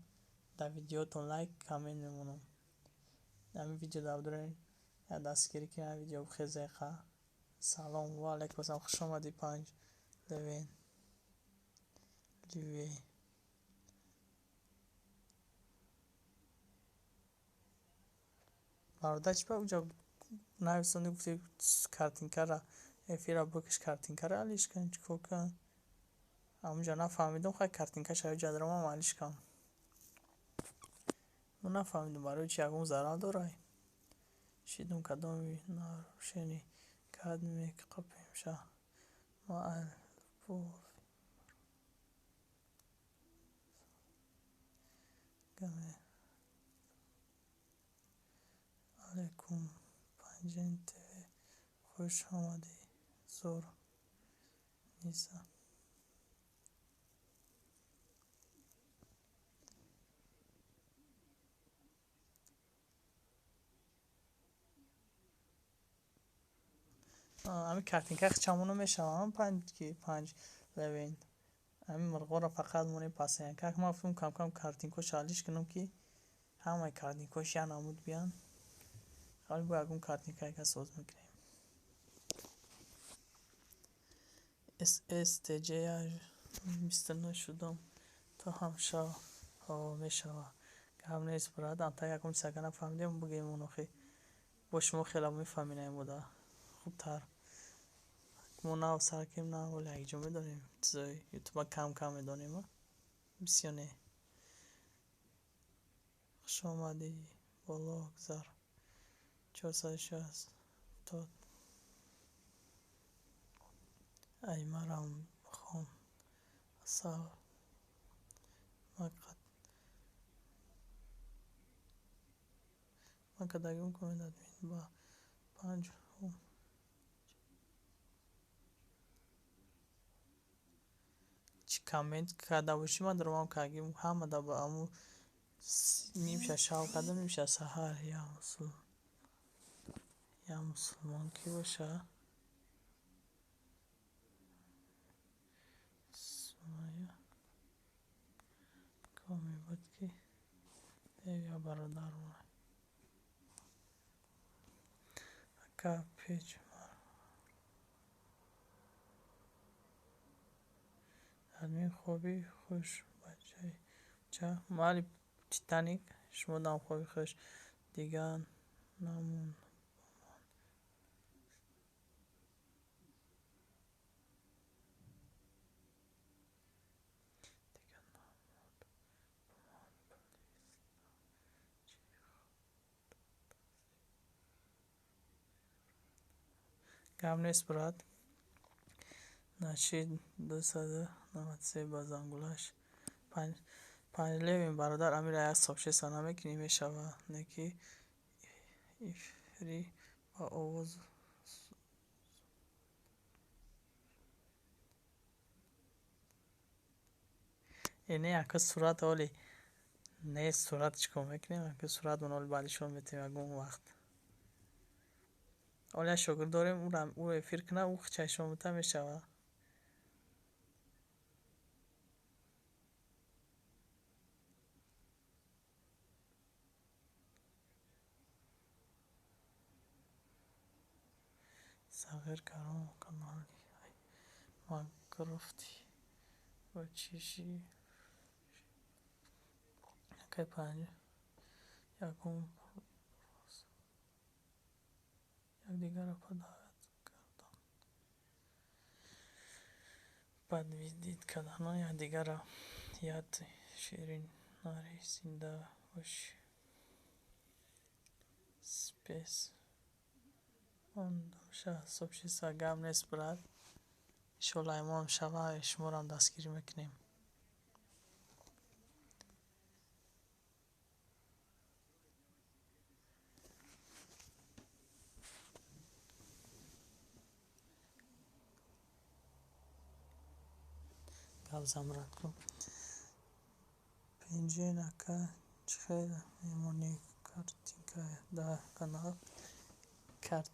дар видеотон лайк, коммент мемонам. Ҳамин видео да бидроем, як дастгирӣ кунем, видео бихезеқа. Салом, ва алайкум ассалом, хуш омадӣ, панҷ левен. Ливе. Бародар, чӣ ба уҷа Нависонди, гуфти картинкара эфира бикиш, картинкара алиш кун, чӣ кор кун? Ҳамунҷа нафаҳмидум, хай картинкаша ҷа даромам алиш кун. Мо нафаҳмидум, барои чи ягон зарар дорай? Шидум кадоми нарушени кад мекқапемша. Ма албо гаме алейкум Панҷен ТВ, хуш омадӣ, зор Ниса. Ами картинка чамоно мешавам панҷ ки панҷ левен. Ами мурғоро фақат монем пасаян. Как ман гуфтум, кам-кам картинкош алиш кунам, ки ҳамаи картинкош як намуд биян. Ҳали бо ягон картинкаека соз мекунем. SSTJ 29 шудам то ҳамшав мешава. Гап нест, брат, анта ягон чизага нафаҳмидем, бигем онохи. Бо шумо хеле мефаҳминаем буда. Хубтар. Мо нав сар кем, нав оли якҷо медонем. Чизои ютуба кам-кам медонем, бисёр не. Хуш омадӣ, боло гузар. 460. Ай марам бихон. Асал ман кардагим коммент админ ба панҷ чӣ коммент карда бошӣ, ман даромам кардагим ҳама да ба аму нимша шав кардам, нимша саҳар. Я мусулмон ки боша? Сумая коми буд ки я бародар ака печ админ, хоби хуш, бачаи ча мали Титаник, шумо дам хоби хуш, дигар намон. Гап нест, брат. Нашид 293 ба зангулаш панҷ левин, бародар, амира як сообщество намекунӣ, мешава, не ки ифри ба овоз. Не, ака, сурат оли не, сурат чӣ кор мекунем? Ака, суратмон оли баъди шумо метавем ягон вақт. Оли як шогирд дорем, ӯ эфир кунад, ӯ чашмо мета мешава. Сағир Каром канали ма гирифтӣ ва чиши акай панҷ ягон якдигарро падават кардан, подвидит кардан якдигарро. Яд ширин нари, зинда бошӣ. Спес ондамша сообщество. Гап нест, брат, иншоалло аймоам шава, шуморо дастгирӣ мекунем. Гап зан, брат, ку. Пенҷен ака, чӣ хел мемонӣ картинка дар канал? Карт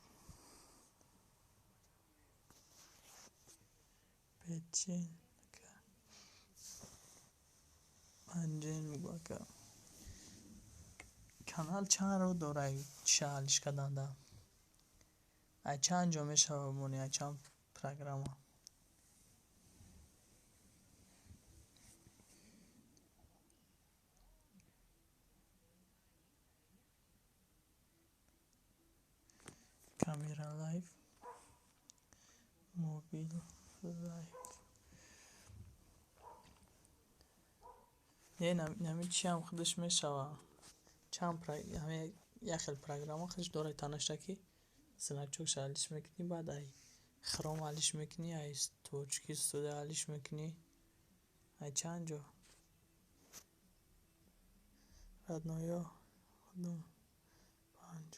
печен ака, панҷен мегӯ, ака. Канал чанд роҳ дорад чиша алиш карданда? Ай чанд ҷо мешава бимонӣ, ай чанд программа? Камера лайв, мобил лайв. Не, нами чиам худаш мешава. Чанд як хел программа худаш дорад танашта, ки значокша алиш мекунӣ, баъд ай хром алиш мекунӣ, ай точки студия алиш мекунӣ, ай чанд ҷо. Родноё худум панҷ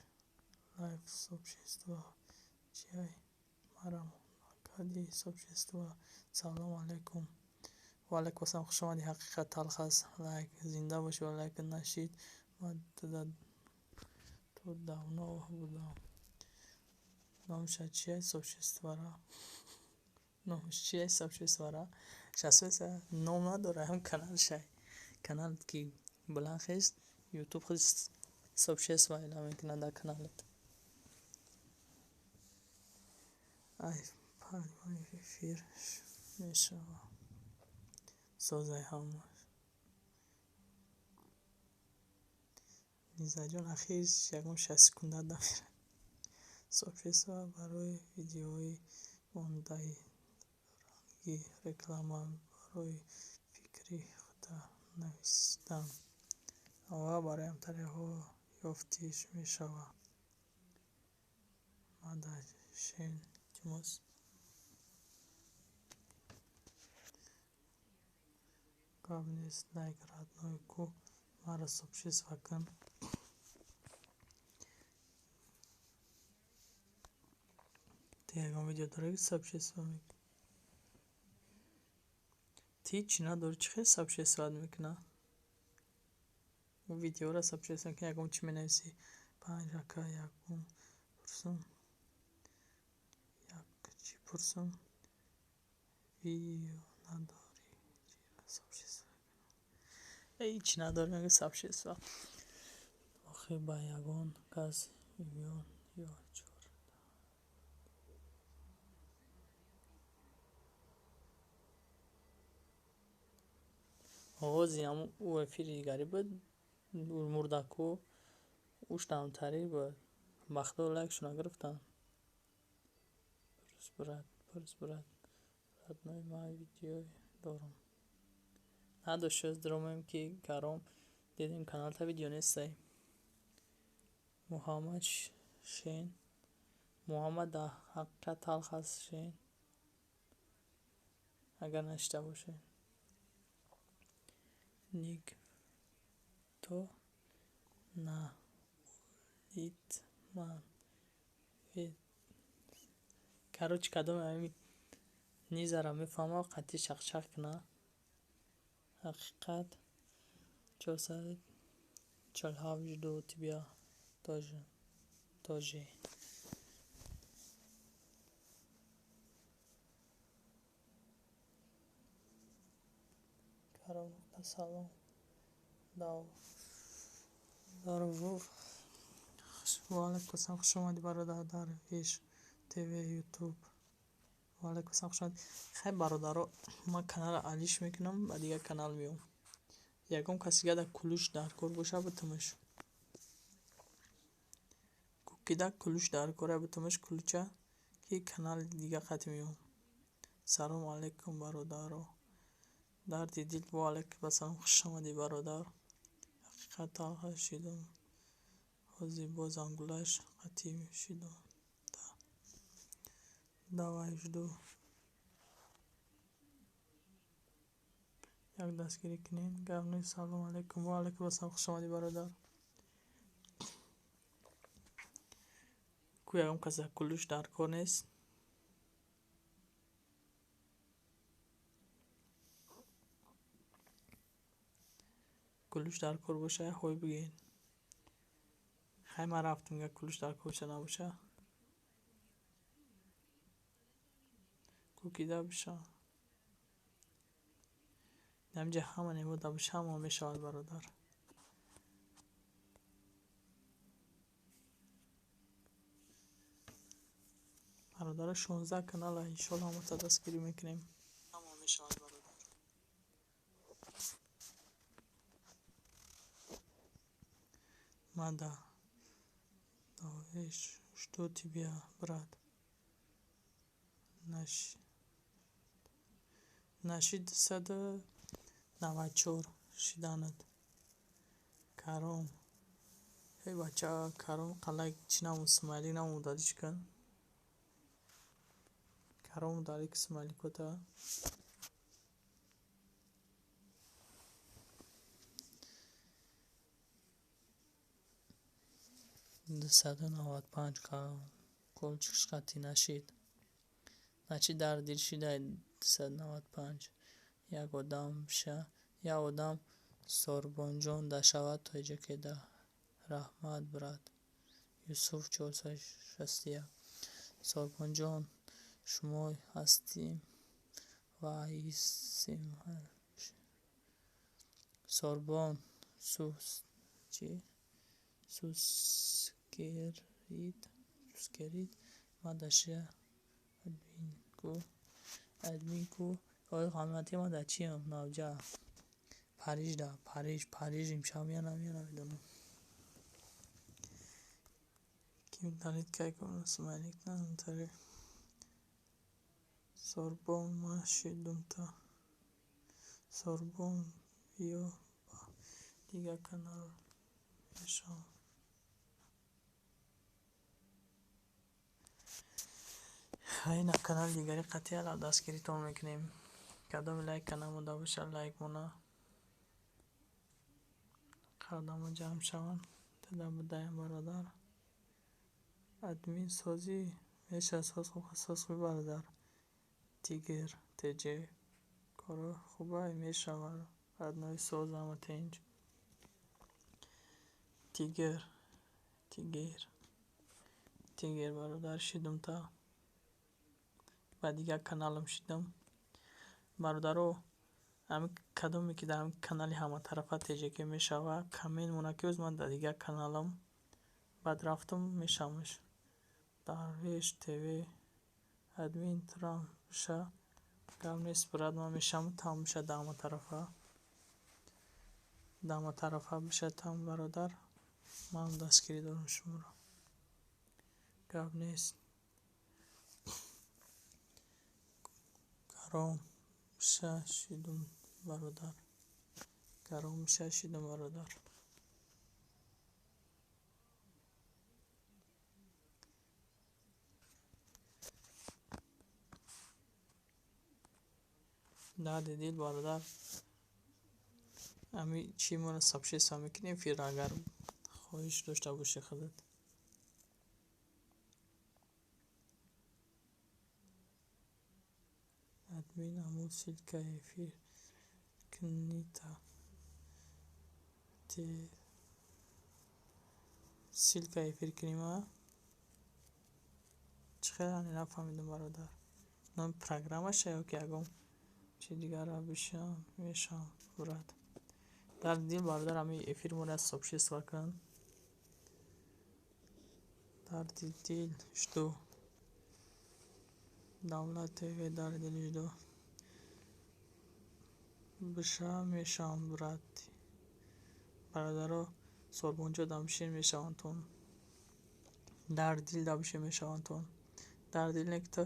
лайв сообщество чиай марам накарди сообщество. Салом алейкум. Ва алайкум ассалом, хуш омадӣ. Ҳақиқат талх аст. Лайк, зинда бошӣ ва лайк нашид. Ман ту давно будам. Номша чиай сообществора? Номш чиай сообществора? Шасвеса ном надора, ҳам канал шай. Канал ки баланд хест, ютуб худ сообщество эълон мекунад дар каналат. Ай прямой эфир мешава. Созай ҳамаш. Низаҷон, ахир ягон 60 секунда намерад. Сообщество барои видеои мондаи ранги реклама барои фикри худа навистан. Ва барои ҳамтариҳо ёфтиш мешава. Мадашен, илтимос. Гап нест, лайк родной ку маро сообщество кун. Ты ягон видео дорӣ ки сообщество мекунӣ? Ти чӣ надорӣ, чӣ хел сообществоат мекуна? Видеоро сообщество мекунӣ, ягон чӣ менависӣ? Панҷ ака ягон пурсум. Як чӣ пурсум? Видео надорӣ, чиро сообщество мекунам? Эй, чӣ надорӣ, мегӯ сообщество. Охир ба ягон кас миллион ё чор. Оғози ҳамун ӯ эфири дигарӣ буд, мурдаку уш дамтарӣ буд. Бахто лайкшо нагирифтанд. Пурс брат, пурс брат. Родной, ман видео дорам. Надошт дромем ки гаром дидем каналта видео нестай. Муҳаммад Шен. Муҳаммад дар ҳақиқат талх аст Шен. Агар нашида бошед. Никто на улитман. Короче, кадоме ҳамин низара мефаҳмам, қатъи чақчақ куна. Ҳақиқат 447 жду тебя тоже. Тоже. Каром нуқта салом. Дарвух. Ва алайкум ассалом, хуш омадӣ бародар дар Веш ТВ Ютуб. Ва алайкум ассалом, хуш омадӣ. Хай бародаро, ман каналро алиш мекунам, ба дигар канал меом. Ягон каси дига дар кулуш дар кор боша, битумаш. Кукида кулуш дар кора, битумаш кулуча ки канали дига қатъ меом. Салом алайкум бародаро. Дарди дил, ва алайкум ассалом, хуш омадӣ бародар. Ҳақиқат талха шидум. Ҳозир боз ангулаш қатъ шидум. Давай жду. Як дастгирӣ кунед. Гап нест. Салом алайкум. Ва алайкум ассалом, хуш омадӣ бародар. Ку ягон кас дар кулуш дар кор нест. Кулуш дар кор боша, ҳой бигӯед. Хай ман рафтам, гар кулуш дар кор боша набоша. Кукида биша. Ҳаминҷа ҳама немода боша, ҳама мешавад бародар. Бародаро, 16 канала иншоалло ҳамата дастгирӣ мекунем. Ҳама мешавад бародар. Ман дар довеш Жду тебя, брат. Наши 294 шиданат. Каром. Эй бача, Каром қалай чӣ намуд, смайлик намуд, дадиш кун. Каром дарик смайликота. 295 колчик қати нашид. Начи дар дил шидай 295. Як одам ша, як одам Сорбонҷон дашавад тоҷикеда. Раҳмат, брат. Юсуф 461. Сорбонҷон, шумо ҳастим ва ҳистем. Сорбон сус чи? Сускерид, сускерид, ма даша админку, админку, ой ғамати ма да чиям навҷа. Париж да, Париж, Париж имшаб я намедонам. Ки удалит кай кун смайлик на тари. Сорбон ма шидум та. Сорбон биё ба дигар канал мешавам. Ина канали дигари қатъиян дастгиритон мекунем. Кадоми лайка намуда бошад, лайк мона. Қадамо ҷамъ шаванд. Тада будаем бародар. Админ созӣ меша соз хуб соз хуб бародар. Тигр ТЖ коро хубай мешавад. Адной соз ама тенҷ. Тигр, Тигр, Тигр бародар шидум та. Ба дигар каналам шидам. Бародаро, ами кадоме ки дар канали ҳаматарафа ТЖК мешава, коммент мона ки оз ман дар дигар каналам баъд рафтам мешавамш. Дарвеш ТВ админ трам ша гап нест брат, ман мешавам там биша дар ҳаматарафа. Дар ҳаматарафа биша там бародар. Ман дастгирӣ дорам шуморо. Гап нест. Каром биша шидум бародар. Каром биша шидум бародар. Дарди дил бародар. Ами чӣ моро сабшеса мекунем фир агар хоҳиш дошта бошӣ худат. Админ аму ссылка эфир книта. Те ссылка эфир книма. Чӣ хел нафаҳмидам бародар. Ном программаша ё ки ягон чи дигара бишам мешавам брат. Дар дил бародар ами эфир моро сообщество кун. Дарди дил жду. Давлат ТВ дарди дил жду. Биша мешавам брат. Бародаро Сорбонҷо дамшин мешаванд тон. Дар дил дамшин мешаванд тон. Дар дил не ки ту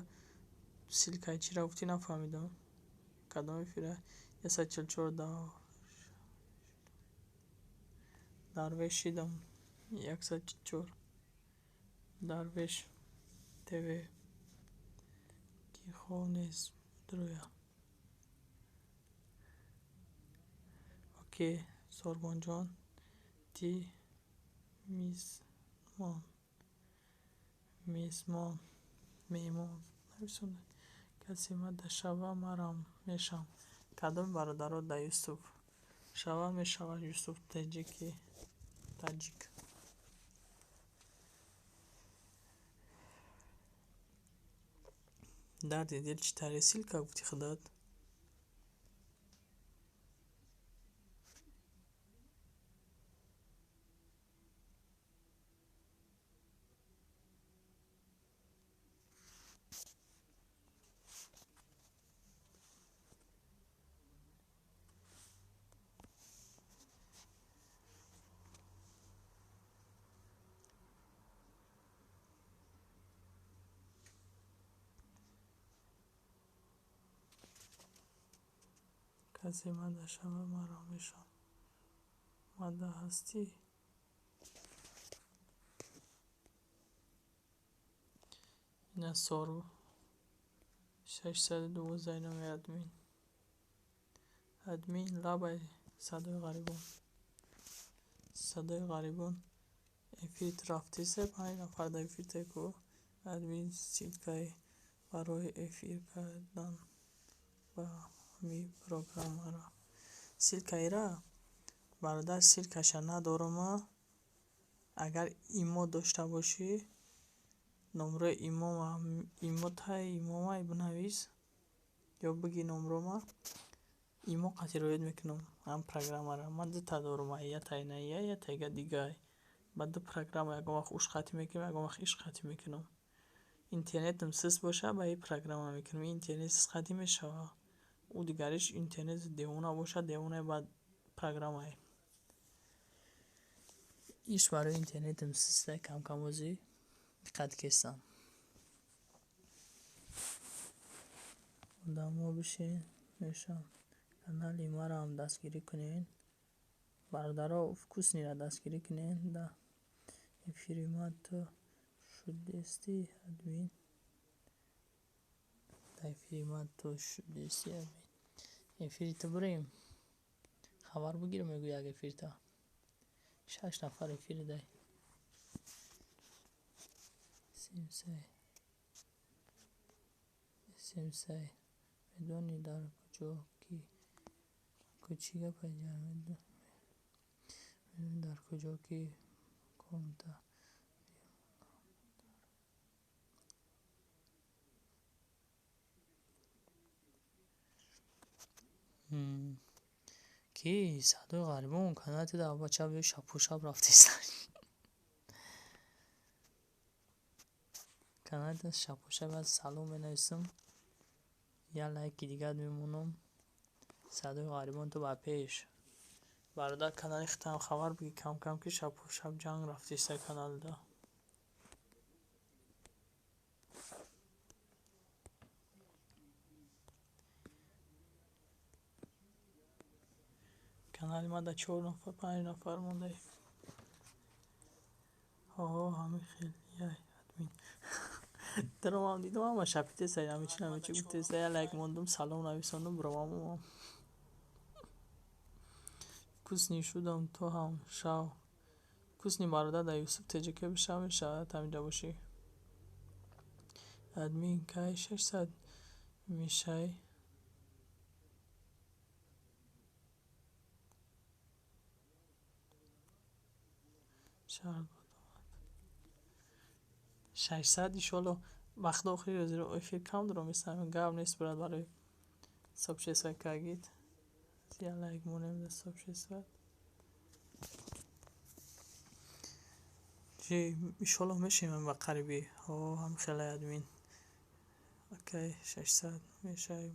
ссылкаи чиро гуфтӣ нафаҳмидам. Кадом эфира? 144 Дарвеш шидам. 144 Дарвеш ТВ ки хоб нест друя. Окей, Сорбонҷон, ти мизмон, мизмон, меҳмон нависонда. Касе ма да шава марам мешавам. Кадом бародаро да Юсуф шава мешавад Юсуф таҷики таҷик. Дарди дил чӣ таре ссылка гуфти худат? Касе мада шава, маро мешавам. Мада ҳастӣ? Ина сору 612 номи админ. Админ лабай садои ғарибон. Садои ғарибон. Эфирт рафтисе, 5 нафар дар эфир теку. Админ ссылкаи барои эфир кардан ба ҳами программара. Ссылкаира бародар, ссылкаша надорума. Агар имо дошта бошӣ, номрои имотай, имомай бинавис ё биги номрома. Имо қатъи риоят мекунам ҳам программара. Ман дута дорум, ятай на я, ятайга дигай. Ба ду программа ягон вақт уш қатъӣ мекунам, ягон вақт иш қатъӣ мекунам. Интернетам сист боша, ба ин программа мекунам. Интернет сист қатъӣ мешава. Ӯ дигариш интернет девона боша, девонаи баъд программае. Иш барои интернетам систа, камкамозӣ диққат кестам. Одамо бишин мешавам. Канали мараам дастгирӣ кунед. Бародаро, вкусныйра дастгирӣ кунед. Да эфири ма ту шудестӣ, админ. Да эфири ма ту шудестӣ, админ. Эфири ту бирем. Хабар бигирам, мегӯ як эфирта. 6 нафар эфири дай. Симсай. Симсай. Медонӣ дар куҷо ки чӣ гапа ҷа? Медонӣ дар куҷо ки комната. Ки садои ғарибон канали дар бача биё шапу шап рафтиста. Канали шапу шап аз салом менависам. Я лайки дигар мемонам. Садои ғарибон ту ба пеш. Бародар, канали хитам хабар биги кам-кам ки шапу шап ҷанг рафтиста каналда. Канали ма да 4 нафар, 5 нафар мондаем. Ҳо, ҳамин хел яй админ. Даромам дидам ҳама шапитеса, ҳами чи ҳами чи гуфтеса, я лайк мондум, салом нависондум, биромам омам. Вкусный шудам, ту ҳам шав. Вкусный бародар дар Юсуф ТҶК бишав мешавад ҳаминҷа бошӣ. Админ кай 600 мешай? Шаҳр 600 иншоалло вақти охири зеро эфир кам дорам, мисам гап нест брат барои сообщество кагид. Я лайк монем дар сообщество. Чи иншоалло мешем ба қариби. Ҳо, ҳам хеле админ. Окей, 600 мешай.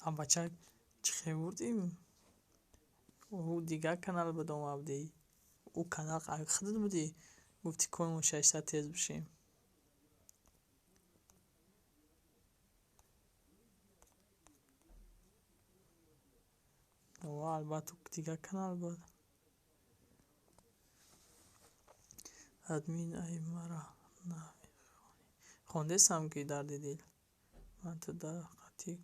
А бача чӣ хел бурдим? Ӯ дигар канал будом абдӣ. Ӯ канал худат будӣ. Гуфтӣ коимо 600 тез бишем. О, албатта дигар канал буд. Админ ай мара намехонӣ. Хондесам ки дарди дил. Ман ту дар қатъи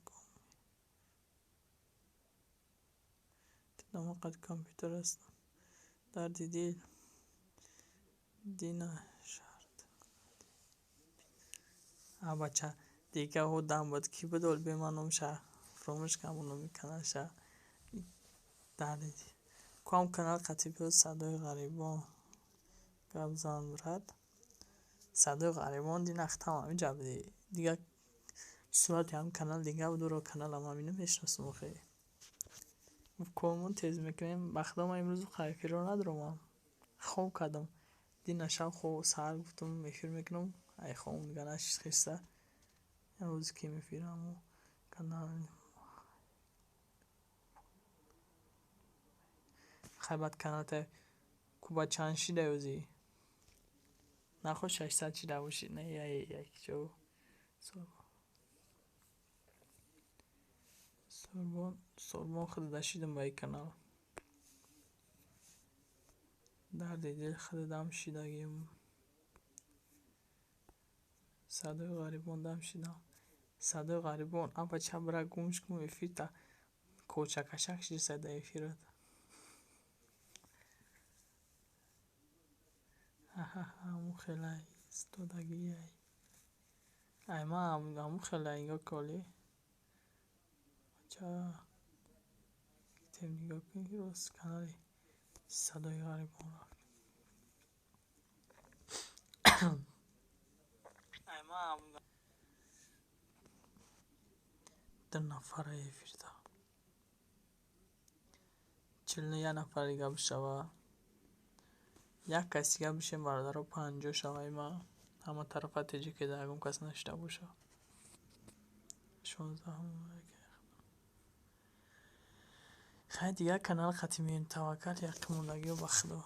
қад компютер ҳастам. Дарди дил. Дина шарт. А бача дига ҳо дам буд ки бидол бе ман номша фуромӯш кардам номи каналша. Дарди дил. Куам канал қатъи биёд садои ғарибон гап зан брат. Садои ғарибон дина хитам ҳаминҷа будӣ. Дигар сурати ҳам канал дигар буд, ӯро каналам ҳамино мешиносам охе. Комон тез мекунем. Ба худо ман имрӯз эфирро надоромам. Хоб кардам. Дина шаб хоб саҳар гуфтам эфир мекунам. Ай хобам дигар нашид хеста. Имрӯз ким эфирам канал. Хай баъд каналта куба чанд шида ӯзи? Нахо 600 шида бошид, не як чо. Сорбон, Сорбон худада шидам ба ин канал. Дарди дил худадам шидагим. Садои ғарибон дам шидам. Садои ғарибон, апа ча бира гумш кун эфирта. Кочакашак шида да эфират. Ҳамун хелай истодагиай. Ай ман ҳамун хелай нигоҳ коли. Ча тем нигоҳ кун рост канали Садои ғарибон рафт. Ду нафара эфирда. 41 нафар дига бишава. Як кас дига бишем бародаро 50 шавай ма. Ҳама тарафа теҷи ки ягон кас нашида боша. 16. Хай дигар канал хати меем таваккал яқимондагиё ба Худо.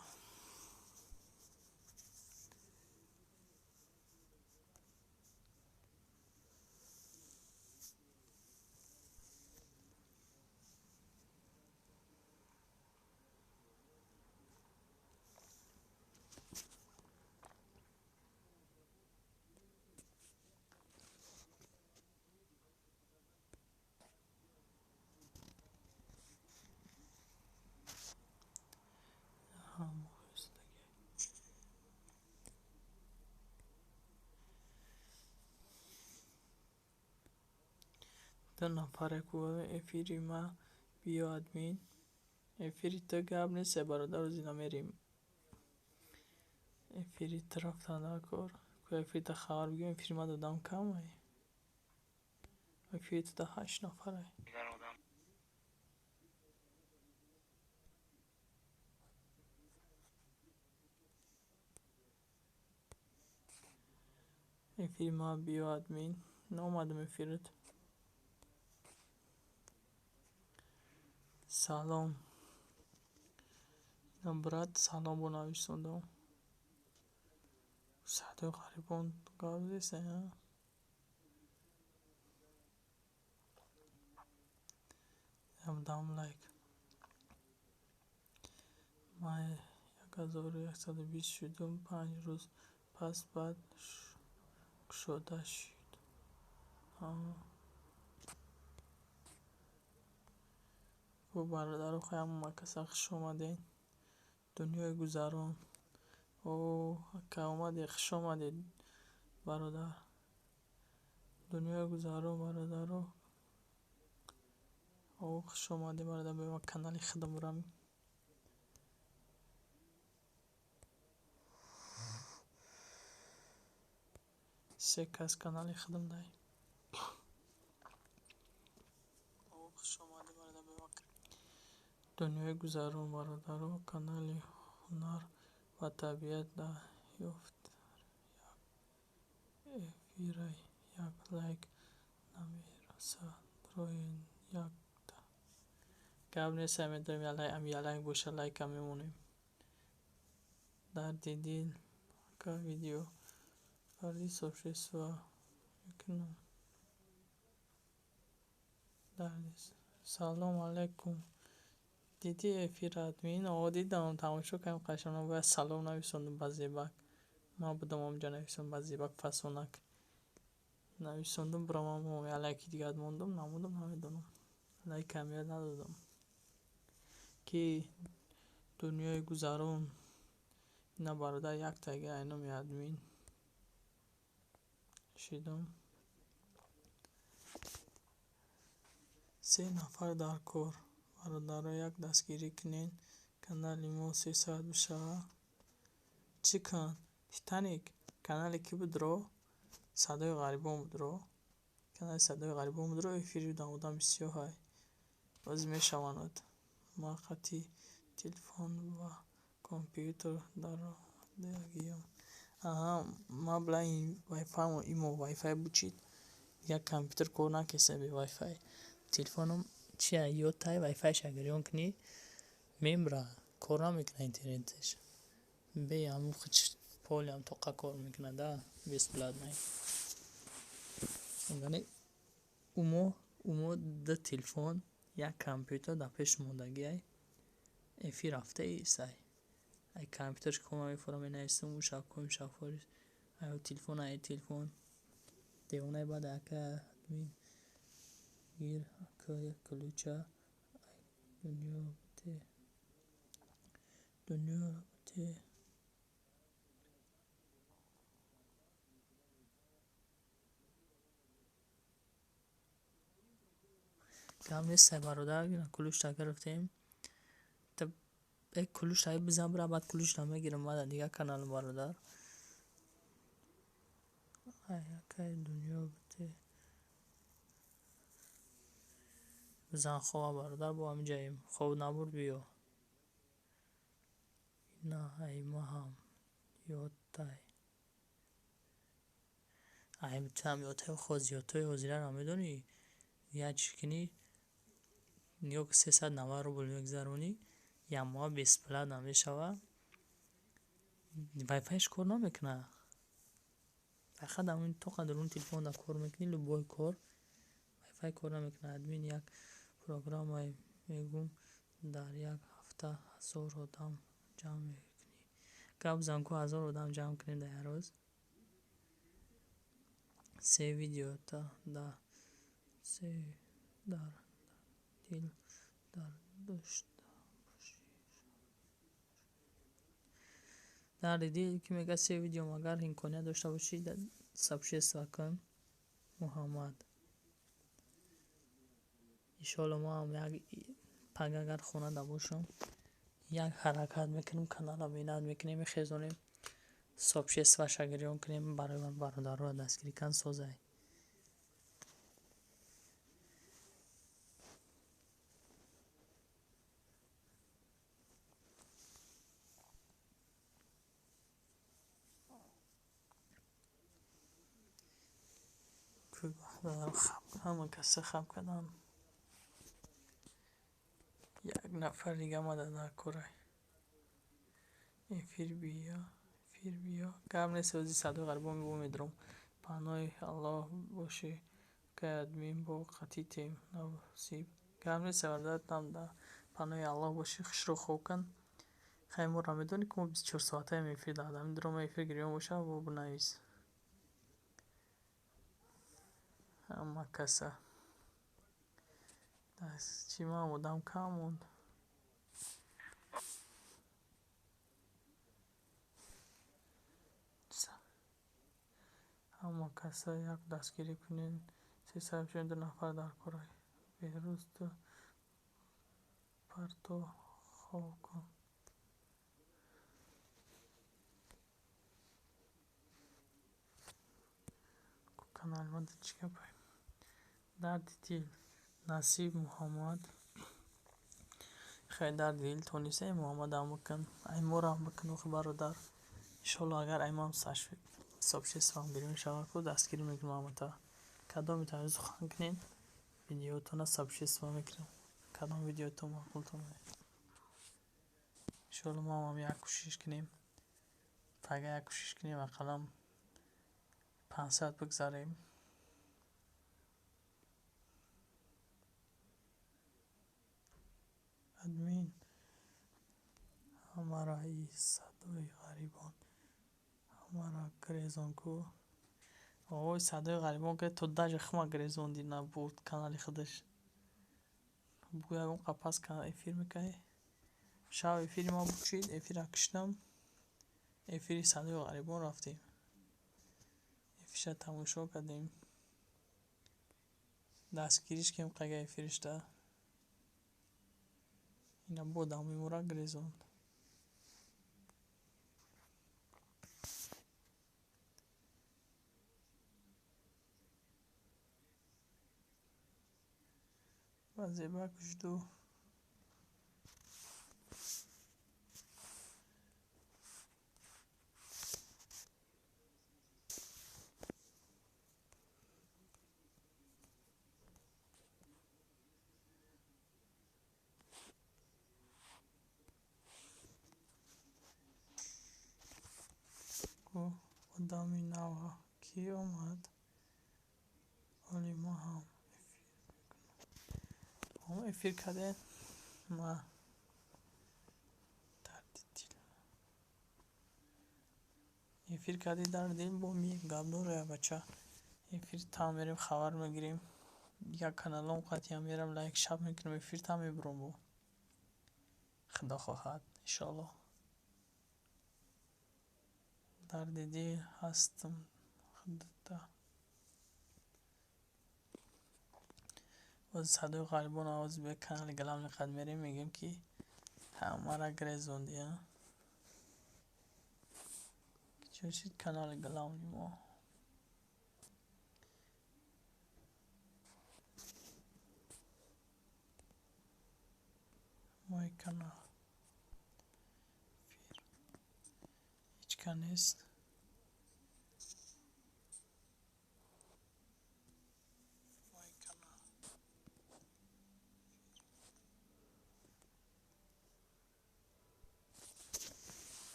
Ду нафаре ку эфири ма биё админ. Эфири ту гап нест бародар рӯзи намерим. Эфири ту рафтан дар кор. Ку эфири хабар бигирем, эфири ма додам камай. Эфири ту да 8 нафарай. Эфири ма биё админ. Наомадам эфират. Салом. Инам брат салом бо нависондам. Садои ғарибон гап зеста, а? Дам лайк. Ман 1120 шудум, 5 рӯз пас баъд кушода шуд. Хуб бародаро, хай ҳама каса хуш омадед. Дунёи гузарон. О, ака омадед, хуш омадед бародар. Дунёи гузарон бародаро. О, хуш омадед бародар, ба канали худам бурам. Се кас канали худам дай. Дунёи гузарон бародаро, канали ҳунар ва табиат дарёфт. Як эфирай, як лайк намерасад. Рои якта. Гап нест, медорем я лайк боша, лайка мемонем. Дарди дил, ака видео карди сообщество мекунам. Салом алайкум. Диди эфир админ? О, дидам, тамошо кардем қашанг. Бояд салом нависондум ба Зебак. Ман будам онҷа нависондум ба Зебак фасонак. Нависондум, биромам я лайки дигар мондум, намондум, намедонам. Лайк аҳамият надодам. Ки дунёи гузарон. Ина бародар яктаги айноми админ шидам. 3 нафар дар кор. Бародаро як дастгирӣ кунед. Канали мо 3 соат бишава. Чӣ кун? Титаник канале ки будро? Садои ғарибон будро. Канали Садои ғарибон будро эфири одам бисёр ҳай. Боз мешаванд. Ман хати телефон ва компютер даромадагиям. Аҳа, ман била ин вайфай имо вайфай бучид. Як компютер кор накеса бе вайфай. Телефоном чия ётай вайфайша гирён кунӣ мемра, кор намекунад интернеташ. Бе ҳамун хуч Полиам тоқа кор мекунад, да, бесплатный. Яъне умо ду телефон, як компютер дар пеш мондагиай, эфир рафтаисай. Ай компютерш кома мефорам, менависам, уша ком шафорис. Ай телефон, ай телефон. Девонаи баъд ака админ гир ключа дунё те дунё те гап нестай бародар, ключта гирифтем. Ключта бизан бира, баъд ключта мегирам ман дар дигар каналам бародар. Акай дунё те бизан хова бародар, бо ҳамин ҷаем. Хоб набурд биё. На ай ма ҳам ёдтай. Ай ту ҳам ёдтай, хо зиёдтои ҳозираро медонӣ? Як чӣ кунӣ? Нигоҳ ки 390 рубл мегузаронӣ, як моҳ бесплатно мешавад. Вайфайш кор намекунад. Фақат ҳамин тоқа даруни телефон дар кор мекунӣ, любой кор. Вайфай кор намекунад. Админ як программае мегум, дар як ҳафта 1000 одам ҷамъ мекунӣ. Гап зан ку 1000 одам ҷамъ кунем дар як рӯз. Се видеота да се дар дил дар дошта бошӣ. Дарди дил ки мегӯяд се видео, агар имконият дошта бошӣ, сообщество кун. Муҳаммад. Иншоалло мо ҳам як пага агар хонада бошам, як ҳаракат мекунем, каналро меҳнат мекунем, мехезонем, сообществоша гирён кунем, барои бародарро дастгирӣ кан созай. Ҳама каса хаб карданд. Як нафар дига омада дар корай. Эфир биё, эфир биё. Гап нест, ози садои ғарибон бо медорам. Паноҳи Аллоҳ бошӣ, акай админ бо қатъи насиб. Гап нест, бародарам, дар паноҳи Аллоҳ бошӣ, хушрӯ хоб кун. Хай моро медонӣ ки мо 24 соатаем эфир дар ҳамин дурома эфир гирён боша, бо бинавис. Ҳама каса. Чӣ ман одам кам монд. Ҳама каса як дастгирӣ кунед. 342 нафар дар корай. Беҳрӯз ту парто хоб кун. Канали ма чӣ гапай? Дарди дил. Насиб Муҳаммад. Хай дарди дил тонистаи Муҳаммадам бикун. Ай морам бикун охи бародар. Иншоалло агар ай ман сообществоам гирён шавад ку дастгирӣ мекунам ҳамата. Кадоми таҳрир сухан кунед, видеотона сообщество мекунам. Кадом видеотон маъқултон ояд. Иншоалло мо ҳам як кӯшиш кунем. Пага як кӯшиш кунем, ақаллан 500 бигзарем. Админ ҳамаро и садои ғарибон ҳамаро гирезон ку. Ой, садои ғарибон ки то даже хума гирезонди набуд канали худаш. Бу ягон қапас эфир мекунӣ. Шаб эфири ма бучид, эфира киштам. Эфири садои ғарибон рафтем. Эфирша тамошо кардем. Дастгириш кем қага эфиришда. Ина бо дамои мора гирезонд. Ба зебак жду. Ку одами нава кӣ омад? Оли мо ҳам эфир мекунам. Эфир кардем? Ма дарди дил. Эфир кардӣ дарди дил бо ми гап дора бача. Эфир там мерем, хабар мегирем. Як каналом қатъиан мерам, лайк шаб мекунам, эфир там мебурам бо. Худо хоҳад, иншоаллоҳ. Дарди дил ҳастам худта. Боз садои ғарибон овоз бе канали главный қад мерем, мегӯем ки ҳамара грезонди, а? Чӣ шид канали главный мо? Мой канал. Эфир. Ҳеҷ кас нест. Мой канал.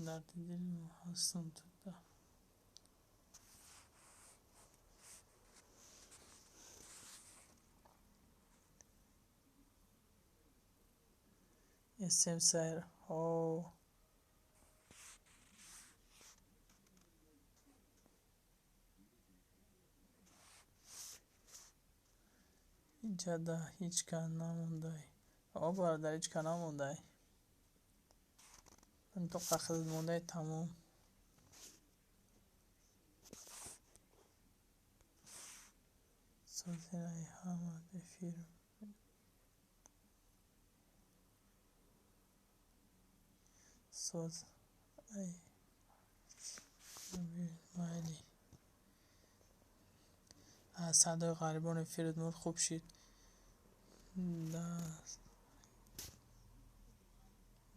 Дарди дил ҳастам туда. СМ сайр. О. Иҷада ҳеҷ кас намондай. О, бародар, ҳеҷ кас намондай. То қахд мондай тамом. Созираи ҳама эфир. Соз ай майли. Садои ғарибон эфират мурд, хуб шид. Даст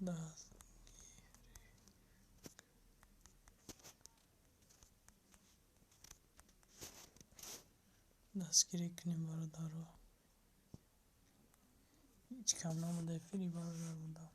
даст дастгирӣ кунем бародаро. Ҳеҷ кам намонда эфири бародар мондам.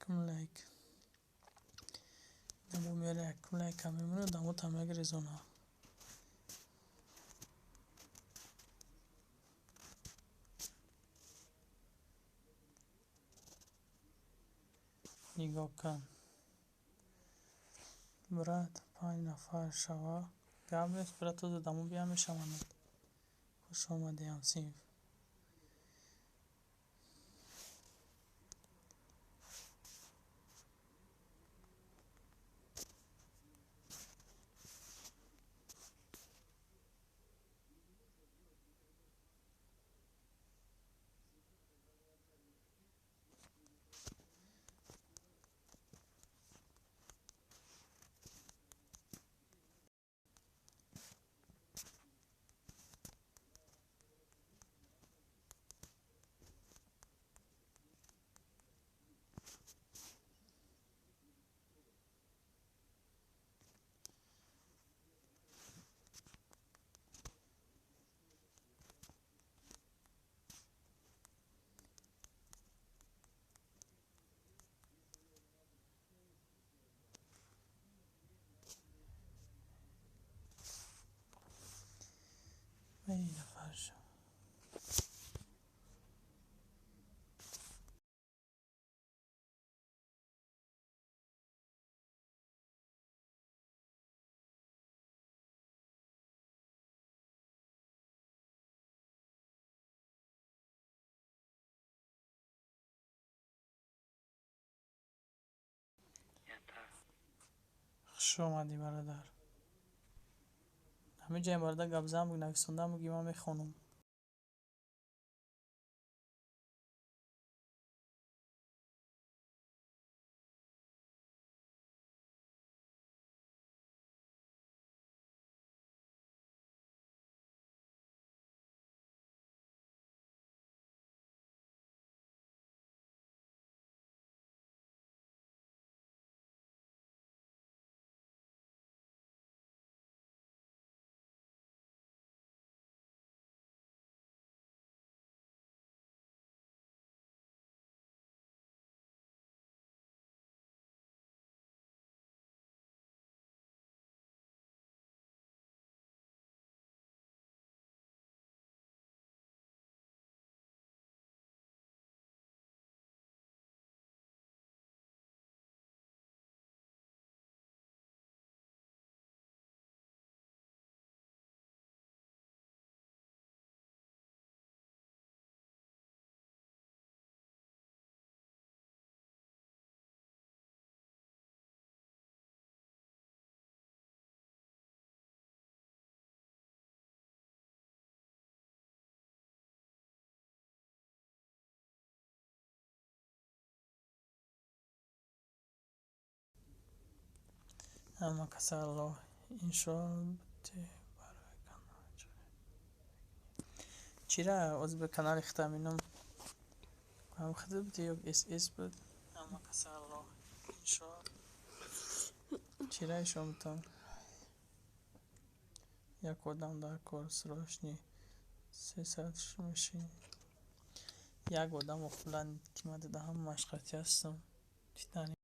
Якум лайк. Дамо мера якум лайк мемона, дамо там мегрезона. Нигоҳ кун. Брат, 5 нафар шава. Гап нест, брат, то дамо бия мешаванд. Хуш омадӣ, ҳамсинф. 5 нафар шава. Хуш омадӣ, бародар. Ҳамин ҷоям, бародар, гапзан буг, нависондан буги, ман мехонам. Ҳама каса Аллоҳ иншо барои канал. Чира оз ба канали хита минум? Ҳам хита буд ё СС буд? Ҳама каса Аллоҳ иншо. Чира ишомтон? Як одам дар кор срочный 300 мешин. Як одам охулан ки ман даҳам машқати ҳастам. Титаник.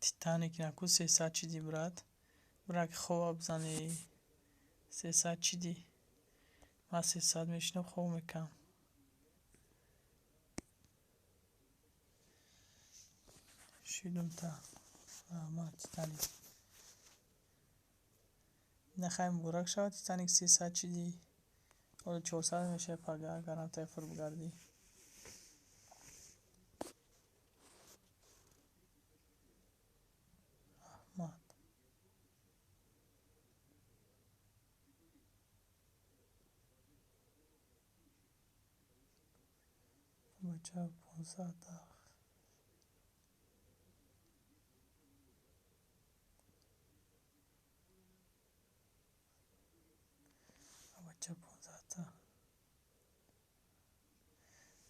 Титаник наку 300 чиди, брат. Брак, хова бизани. 300 чиди. Ман 300 мешинам, хоб мекунам. Шидум та. Раҳмат, Титаник. Нахай, муборак шавад, Титаник, 300 чиди. Ҳоло 400 мешавад пага, агарам тайфур бигардӣ. Раҳмат. Бача 15 та. Бача 15 та.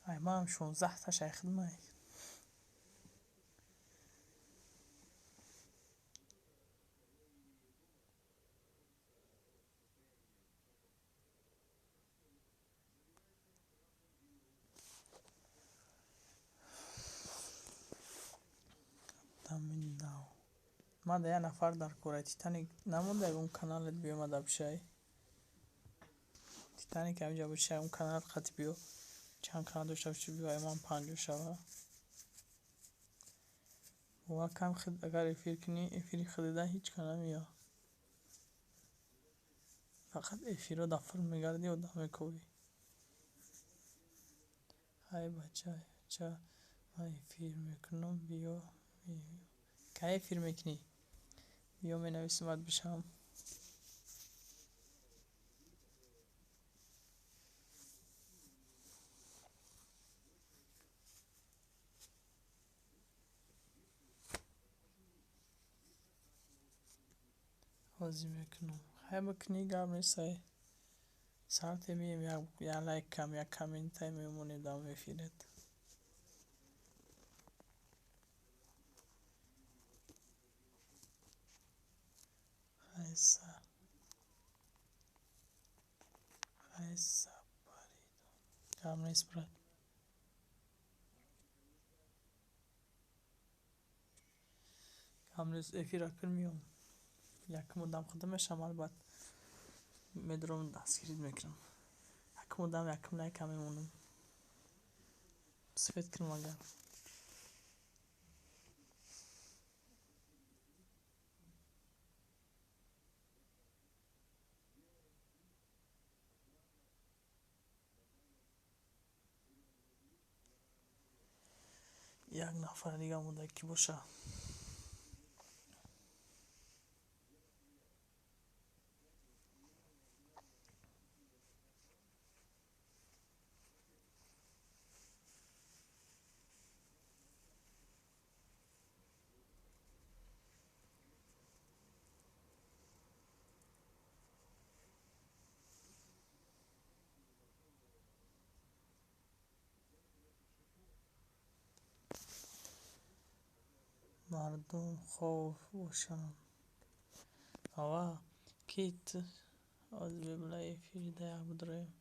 Ай, манам 16 таш ай хидмай. Ман да як нафар дар кора. Титаник намонда ягон каналет биёмада бишай. Титаник, ҳаминҷа бишай, ягон каналат қати биё. Чанд канал дошта бошӣ, биёй ман 50 шава. Бовар кам, агар эфир кунӣ, эфири худида ҳеҷ ка намеояд. Фақат эфирҳо дар филм мегардӣ, одам мекобӣ. Ҳай бача, ча ман эфир мекунам, биё. Кай эфир мекунӣ? Биё, менависимат бишам. Ҳозир мекунам. Хай, бикунӣ, гап нестай. Сарте мием, як лайкам, як комментай мемонем дар эфирет. Хай, сапаридон. Гап нест, брат. Гап нест, эфира кун, миём. Якум одам худам мешавам, албатта. Медурам, дастгирит мекунам. Якум одам якум лайка мемонам. Свет кунам агар. Як нафар дига монда, ки боша. Мардум хоб бошанд. Ава кит ҳозир библа, эфири да як бидроем.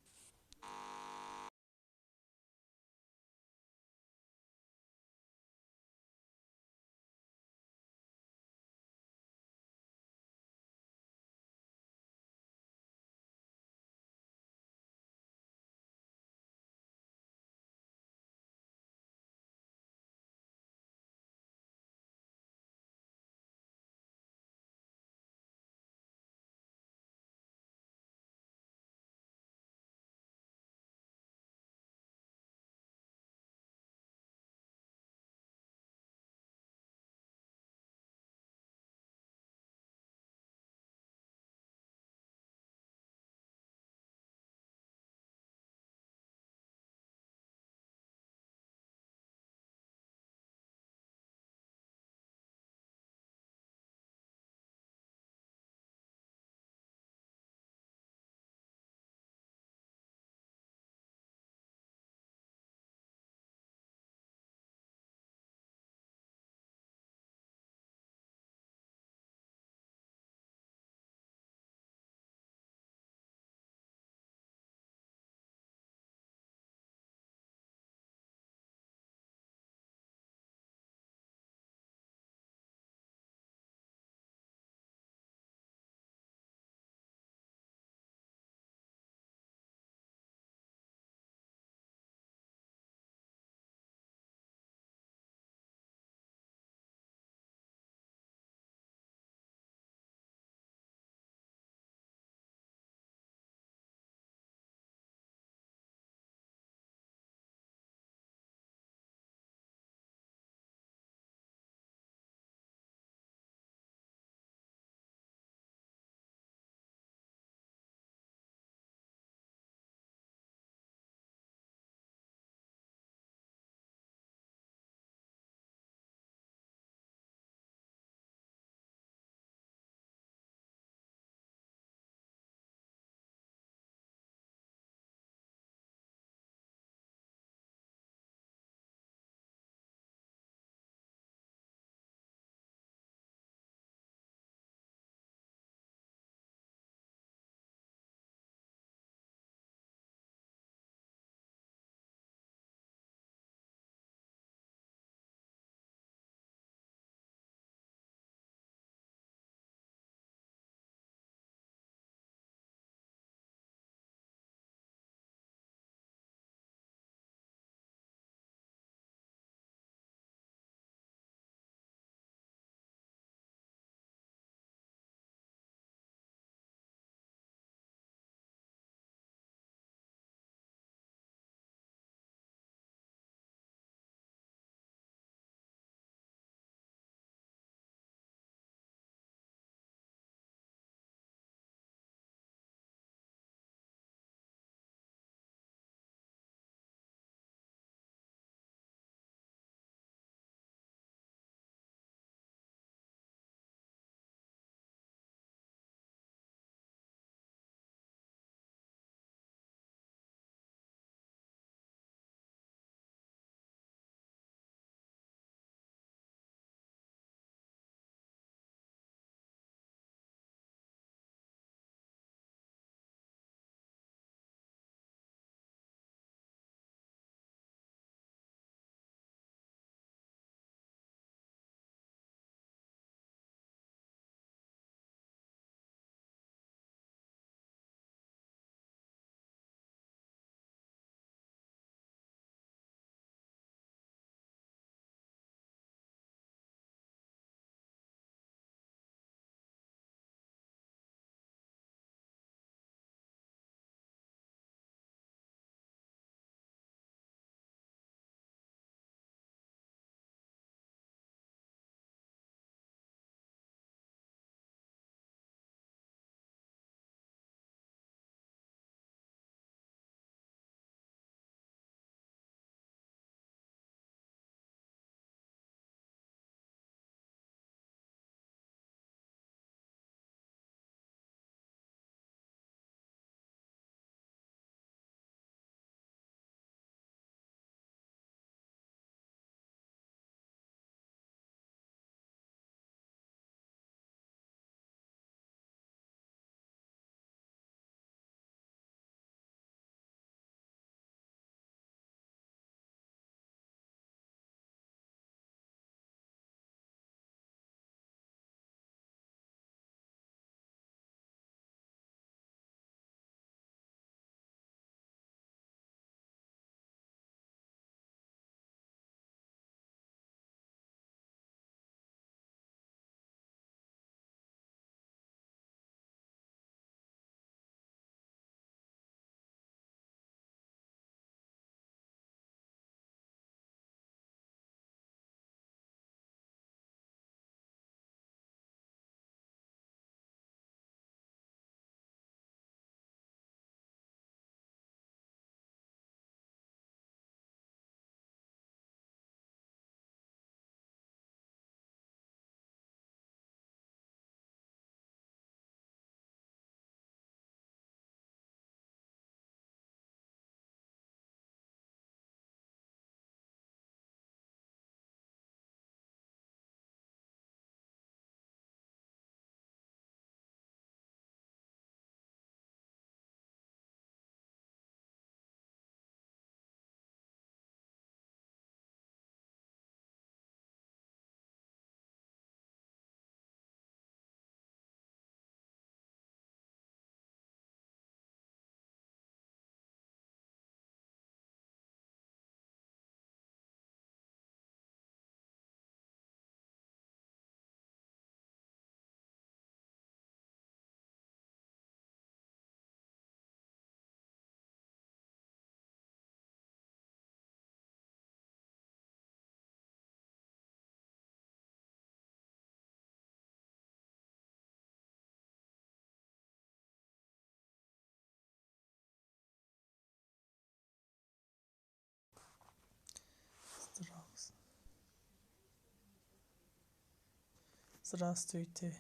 Здравствуйте.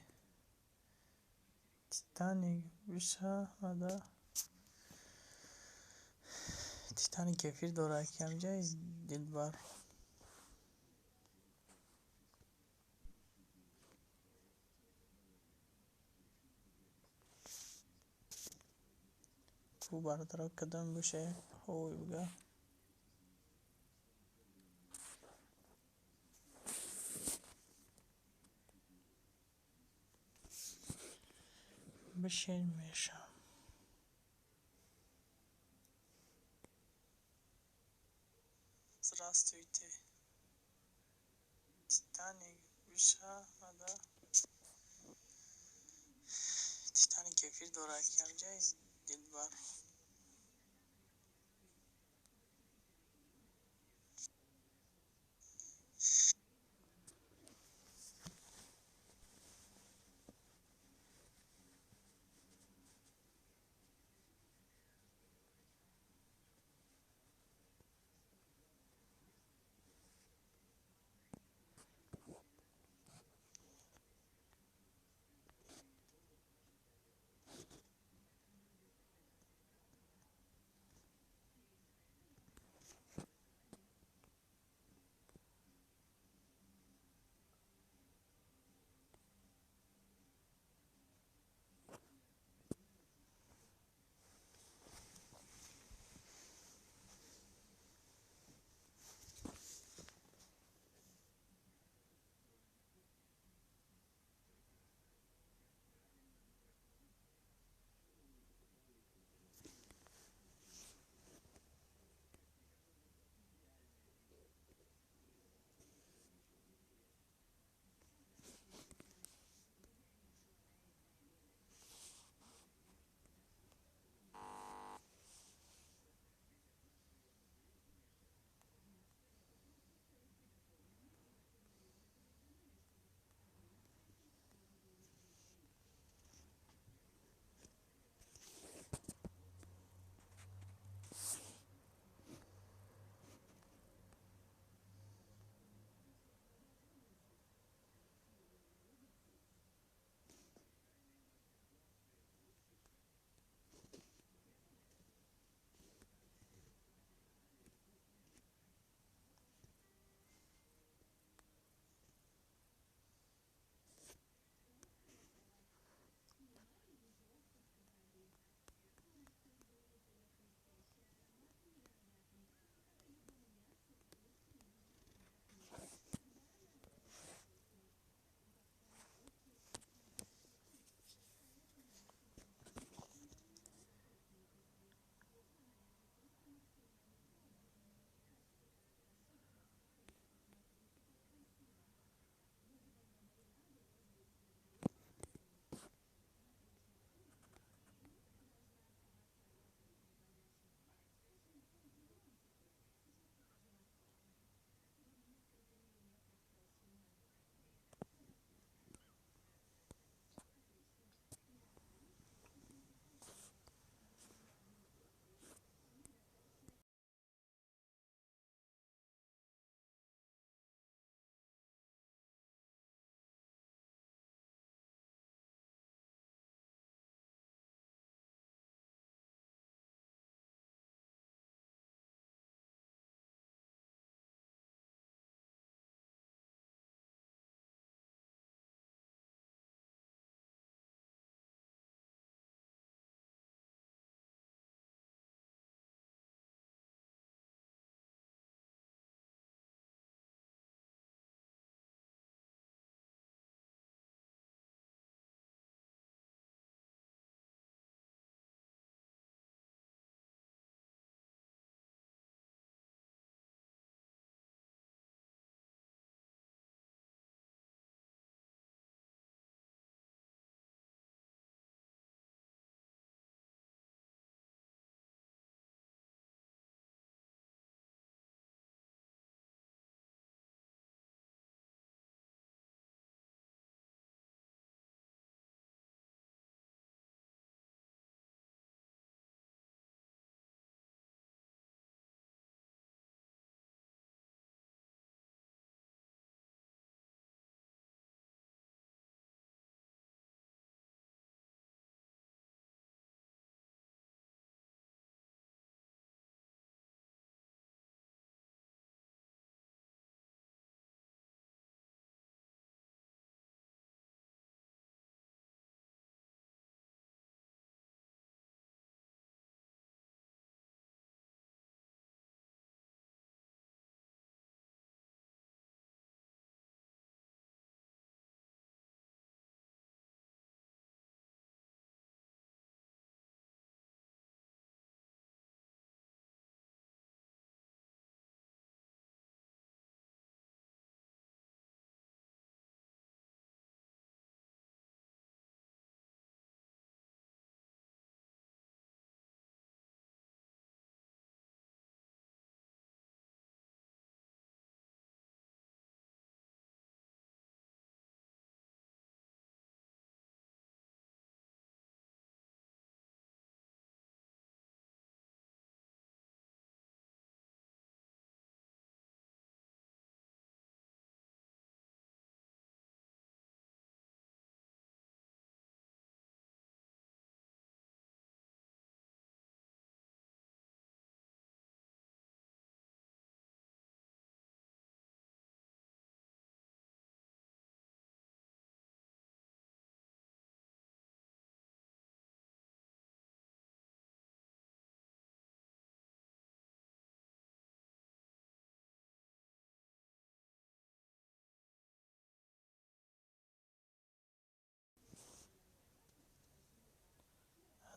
Титаник бишавада. Титаник эфир дорад ки ҳамҷаи дилбар. Ку бародаро кадом боша як ҳовой буга. Бишин мешам. Здравствуйте. Титаник бишавада. Титаник эфир дорад ки ҳамҷаи дилбар.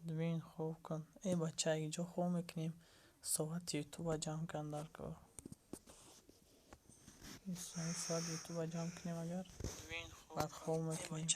Админ хоб кун. Э бача, инҷо хоб мекунем. Соати ютуба ҷамъ кан дар кор. Соат ютуба ҷамъ кунем агар, баъд хоб мекунем.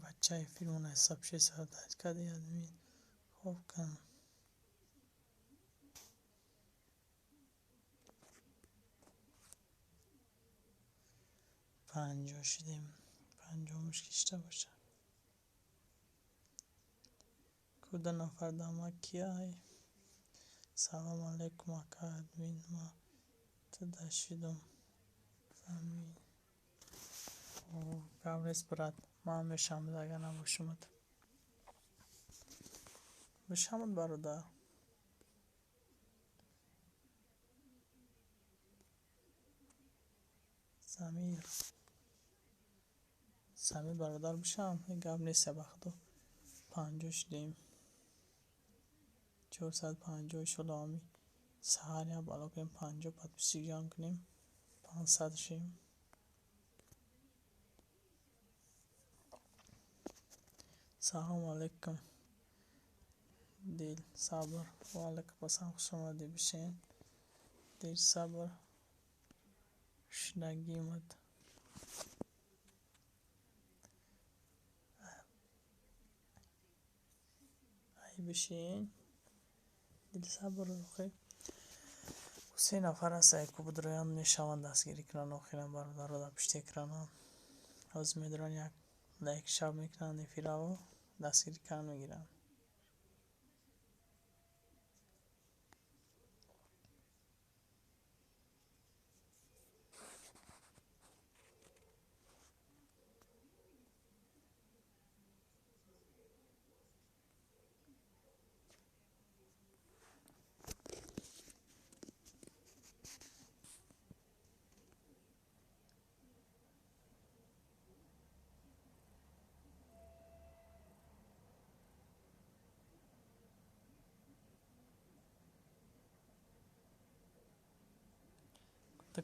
Бача эфирмона ҳисоб 608 кади админ хоб кун. 50 шидем. 50 мушкишта боша. Куда нафар дама кияй? Салом алейкум ака админ, ма туда шидум. Замин. Гап нест брат. Ман мешам агар набошумад. Бишамад бародар. Замир. Самир бародар бишам. Гап нест ба худо. 50 шидем. 450 иншолло ами саҳар як бало кунем 50 подписчик ҷамъ кунем. 500 шем. Салом алейкум. Дил сабр. Ва алейкум ассалом, хуш омадӣ бишен. Дил сабр. Шунагимад. Ай бишен. Дил сабр охи. Се нафар ҳастанд ку будроян мешаванд дастгирӣ кунанд охиран бародаро дар пушти экранам. Ҳозир медоранд як лайк шаб мекунанд эфираво дастгирӣ кардан мегиранд.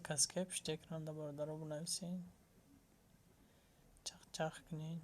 Каскай пушти экран да бародаро бинависен. Чахчах кунед.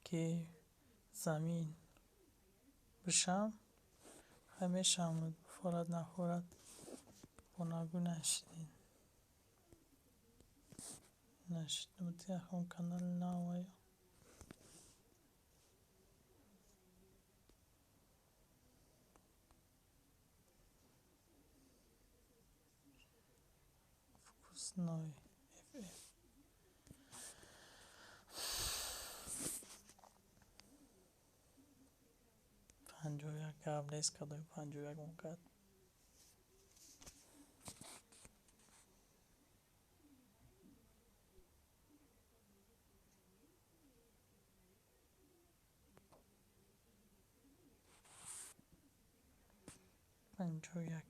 Ки замин бишам ҳамешам форад нахӯрад бонагӯ нашидин. Нашидум тиахом канали наваю. Вкусной FF. 51 гап нест кадои 51 монкард. 51.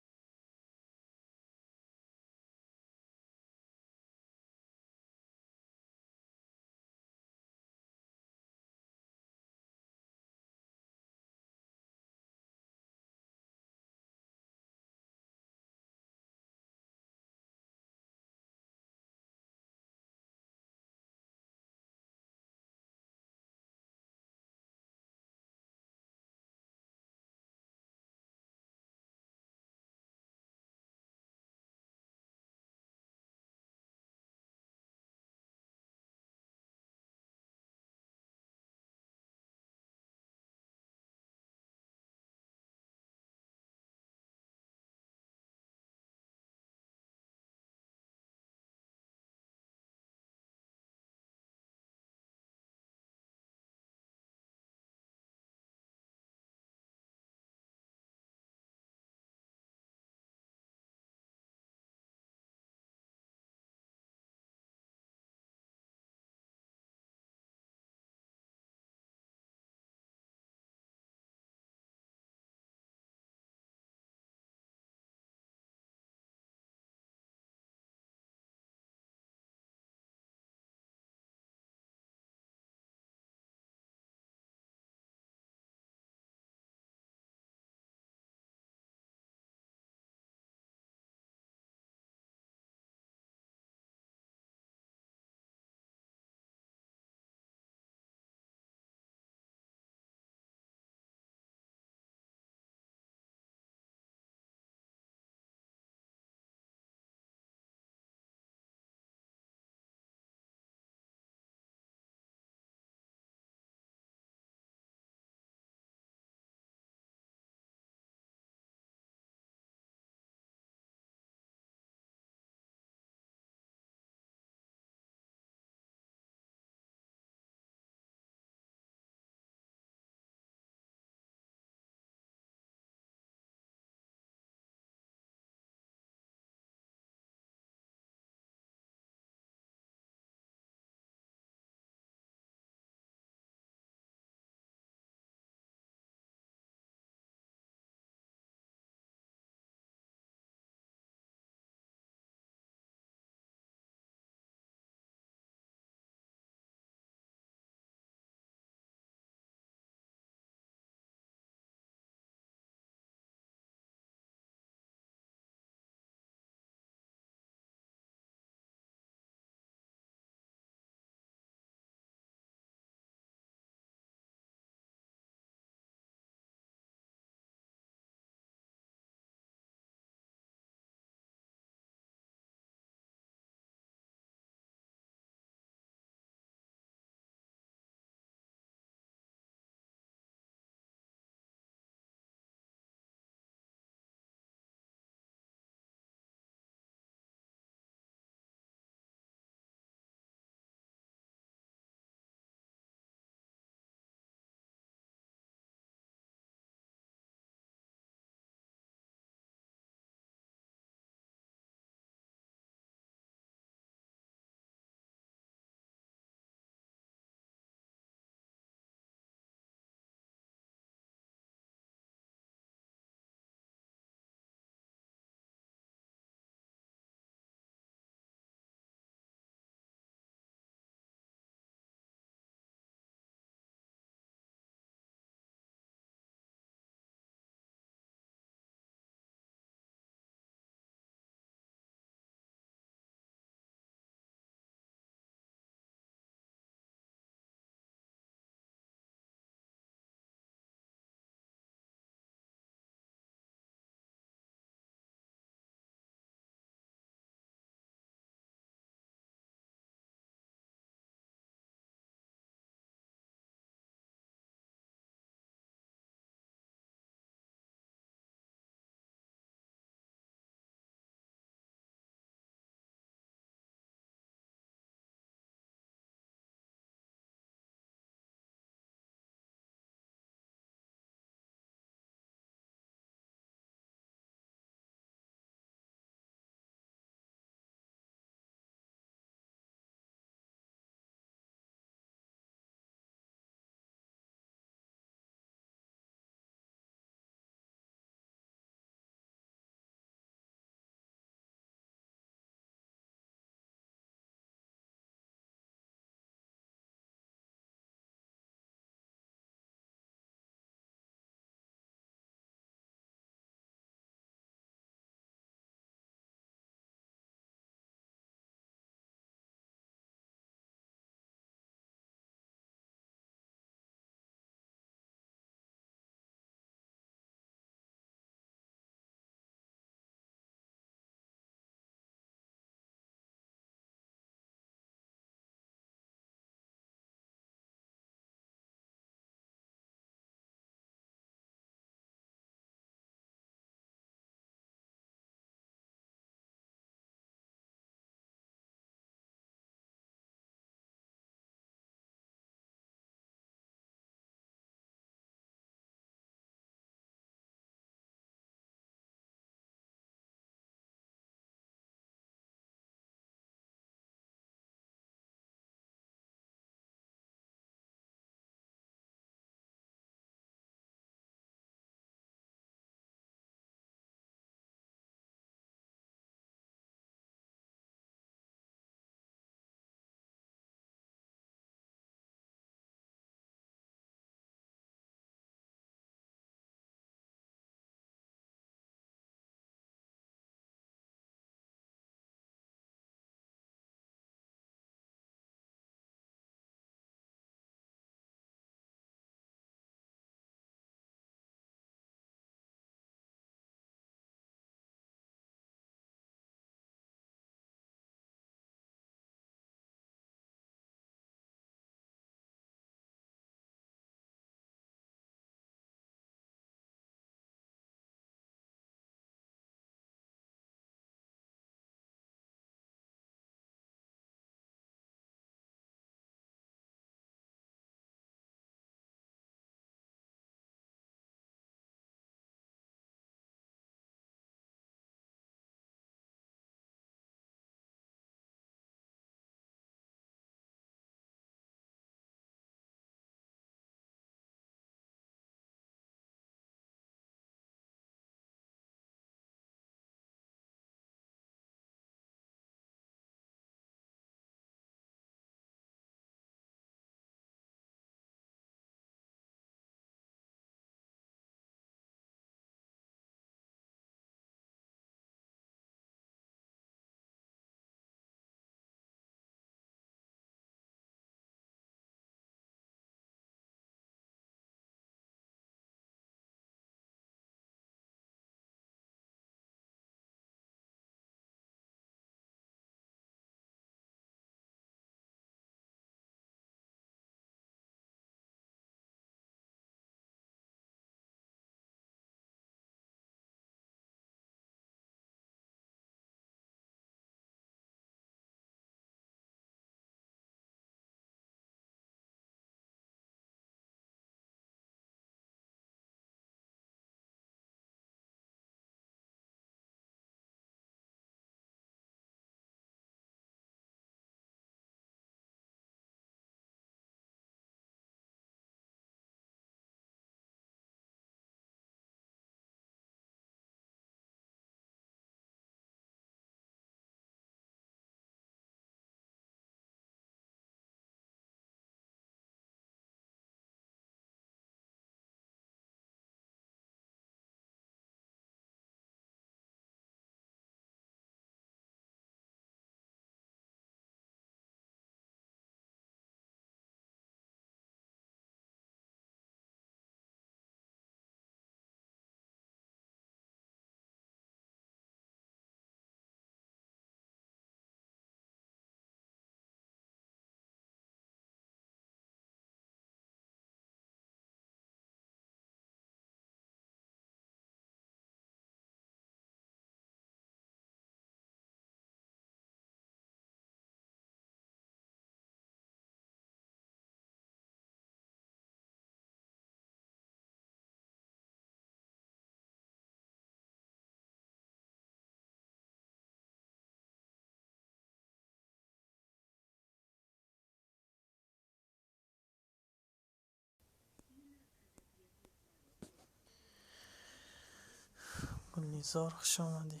Гулнизор, хуш омадӣ.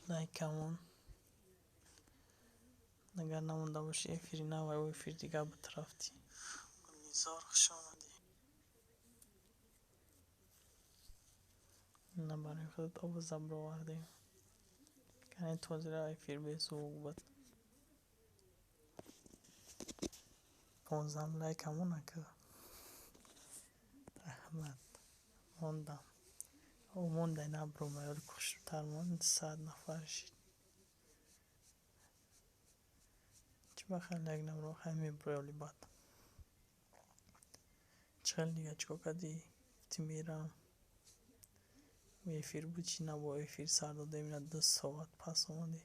Лайкамон. Агар намонда бошӣ, эфири навай, ӯ эфир дигар буд, рафтӣ. Гулнизор, хуш омадӣ. На, барои худат овоза бировардем. Кане тозира эфир безвук буд. 15 лайкамон ака. Раҳмат. Мондам. О, мондай набромай, оли хушрӯтар монд, 100 нафар шид. Чӣ ба хел лайк набро, хай меброи оли баъд. Чӣ хел дига чӣ кор кардӣ? Гуфтӣ мерам. Эфир буд чӣ набо, эфир сар додем, ина 2 соат пас омадӣ.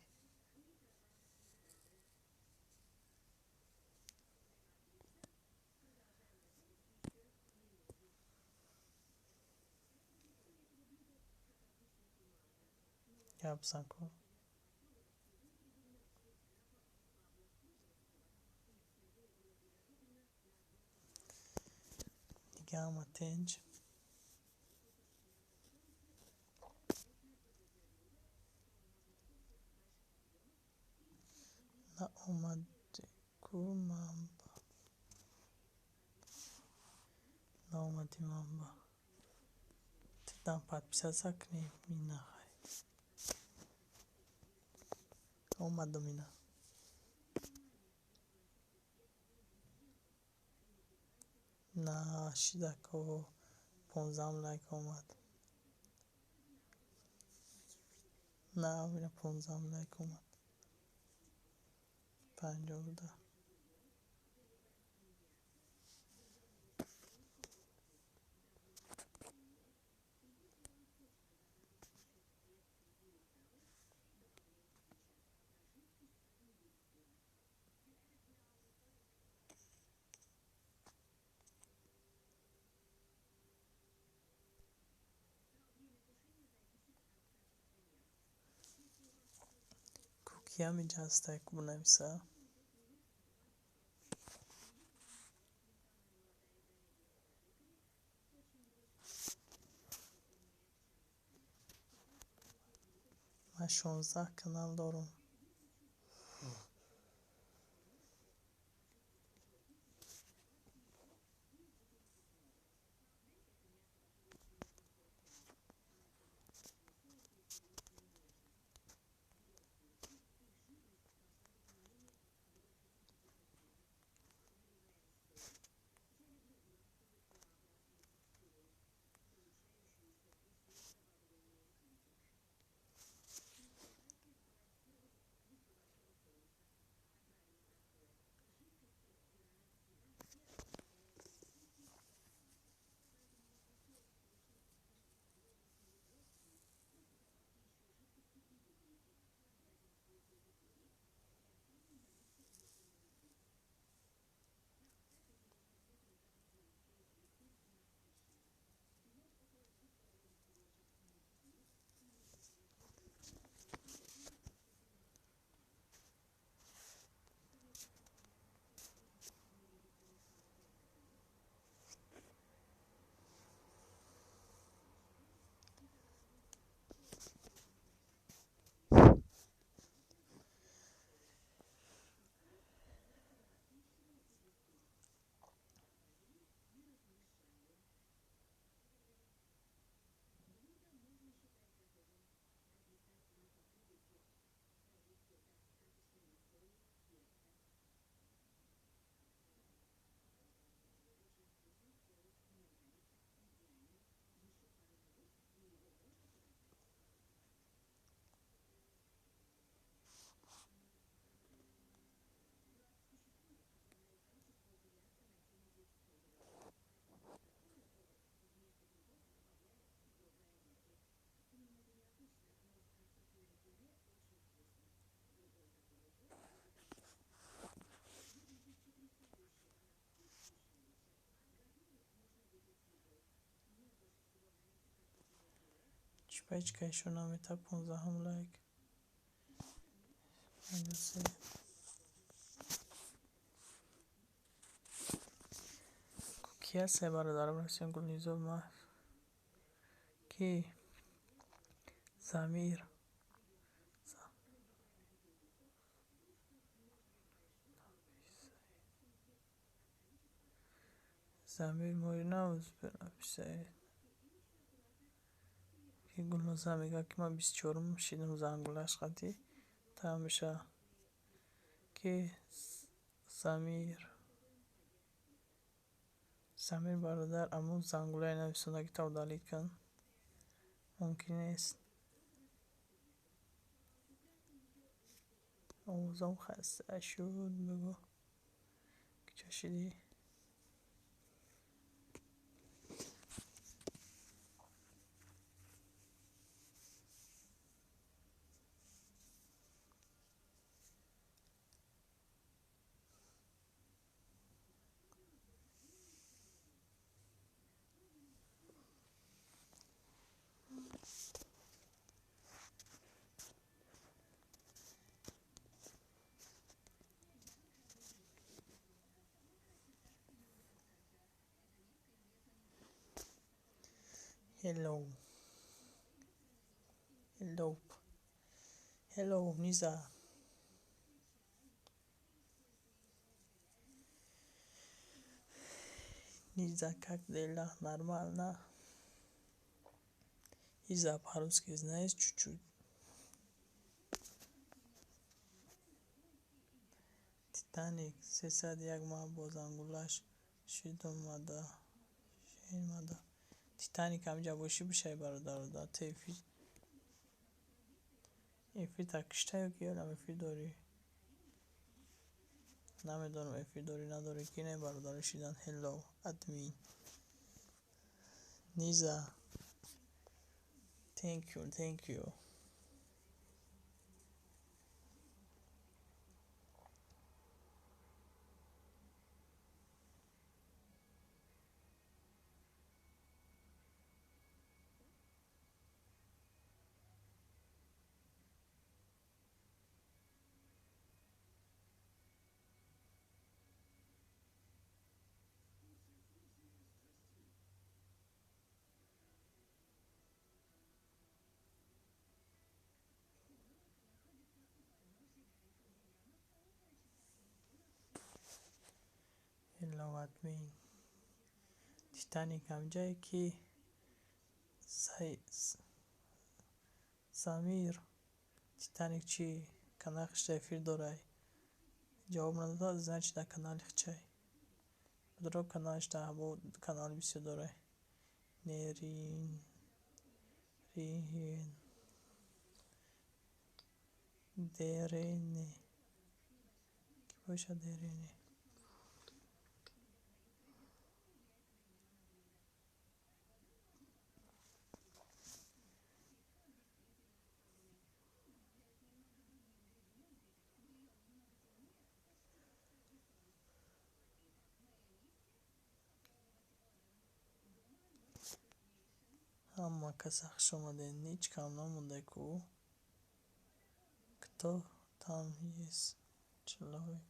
Гап зан ку. Дига ҳама тинҷ. Наомадӣ ку манба. Наомадӣ манба. Ту дам подписаться кунӣ, минахай. Омадам ина. На, шидако 15 лайк омад. На, ина 15 лайк омад. 52. Кия инҷа ҳастай, ку бинависа? Ман 16 канал дорам. Чӣ ба ҳеҷ кайшо намета 15 лайк. 53. Ки ҳастай бародарам Расим Гулнизор ма? Ки Ки Замир, Замир Моринавз бинависед. Ки Гулноза мегӯяд, ки ман 24-ум шидам, зангулаш қатӣ там меша. Ки Замир, Замир бародар, аммо зангулаи нависонда, ки та удалить кун, мумкин нест. Овозам хаста шуд, бигӯ, ки ча шидӣ? Hello. Hello. Hello, Низа. Низа, как дела? Нормально? Иза, по-русски знаешь чуть-чуть? Титаник, 301 моҳ бо зангулаш шидомада. Шимада. Титаник ҳамҷа бошӣ, бишай, бародару да ту эфир. Эфир та кишта ё ки ёлам эфир дорӣ? Намедонам, эфир дорӣ, надорӣ, ки не, бародаро шидан. Hello, админ. Низа. Thank you, thank you. Hello, admin. Титаник ҳамҷае ки Замир. Титаник чӣ? Канал хишта эфир дорай. Ҷавоб надода, значит, дар канали хичай. Дро каналаш дар ҳаво канал бисёр дорай. Нерин Рин Дерене. Ки боша Дерене? Ҳама каса хуш омадед, ҳеҷ кам намонда ку. Кто там есть? Человек.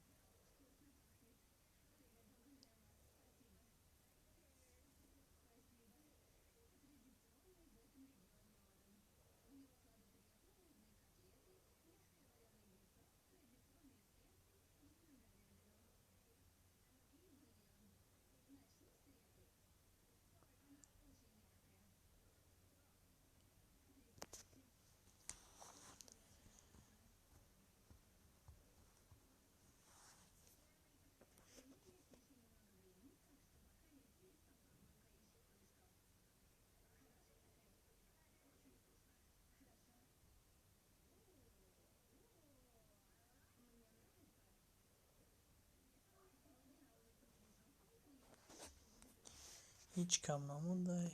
Ҳеҷ кам намондай.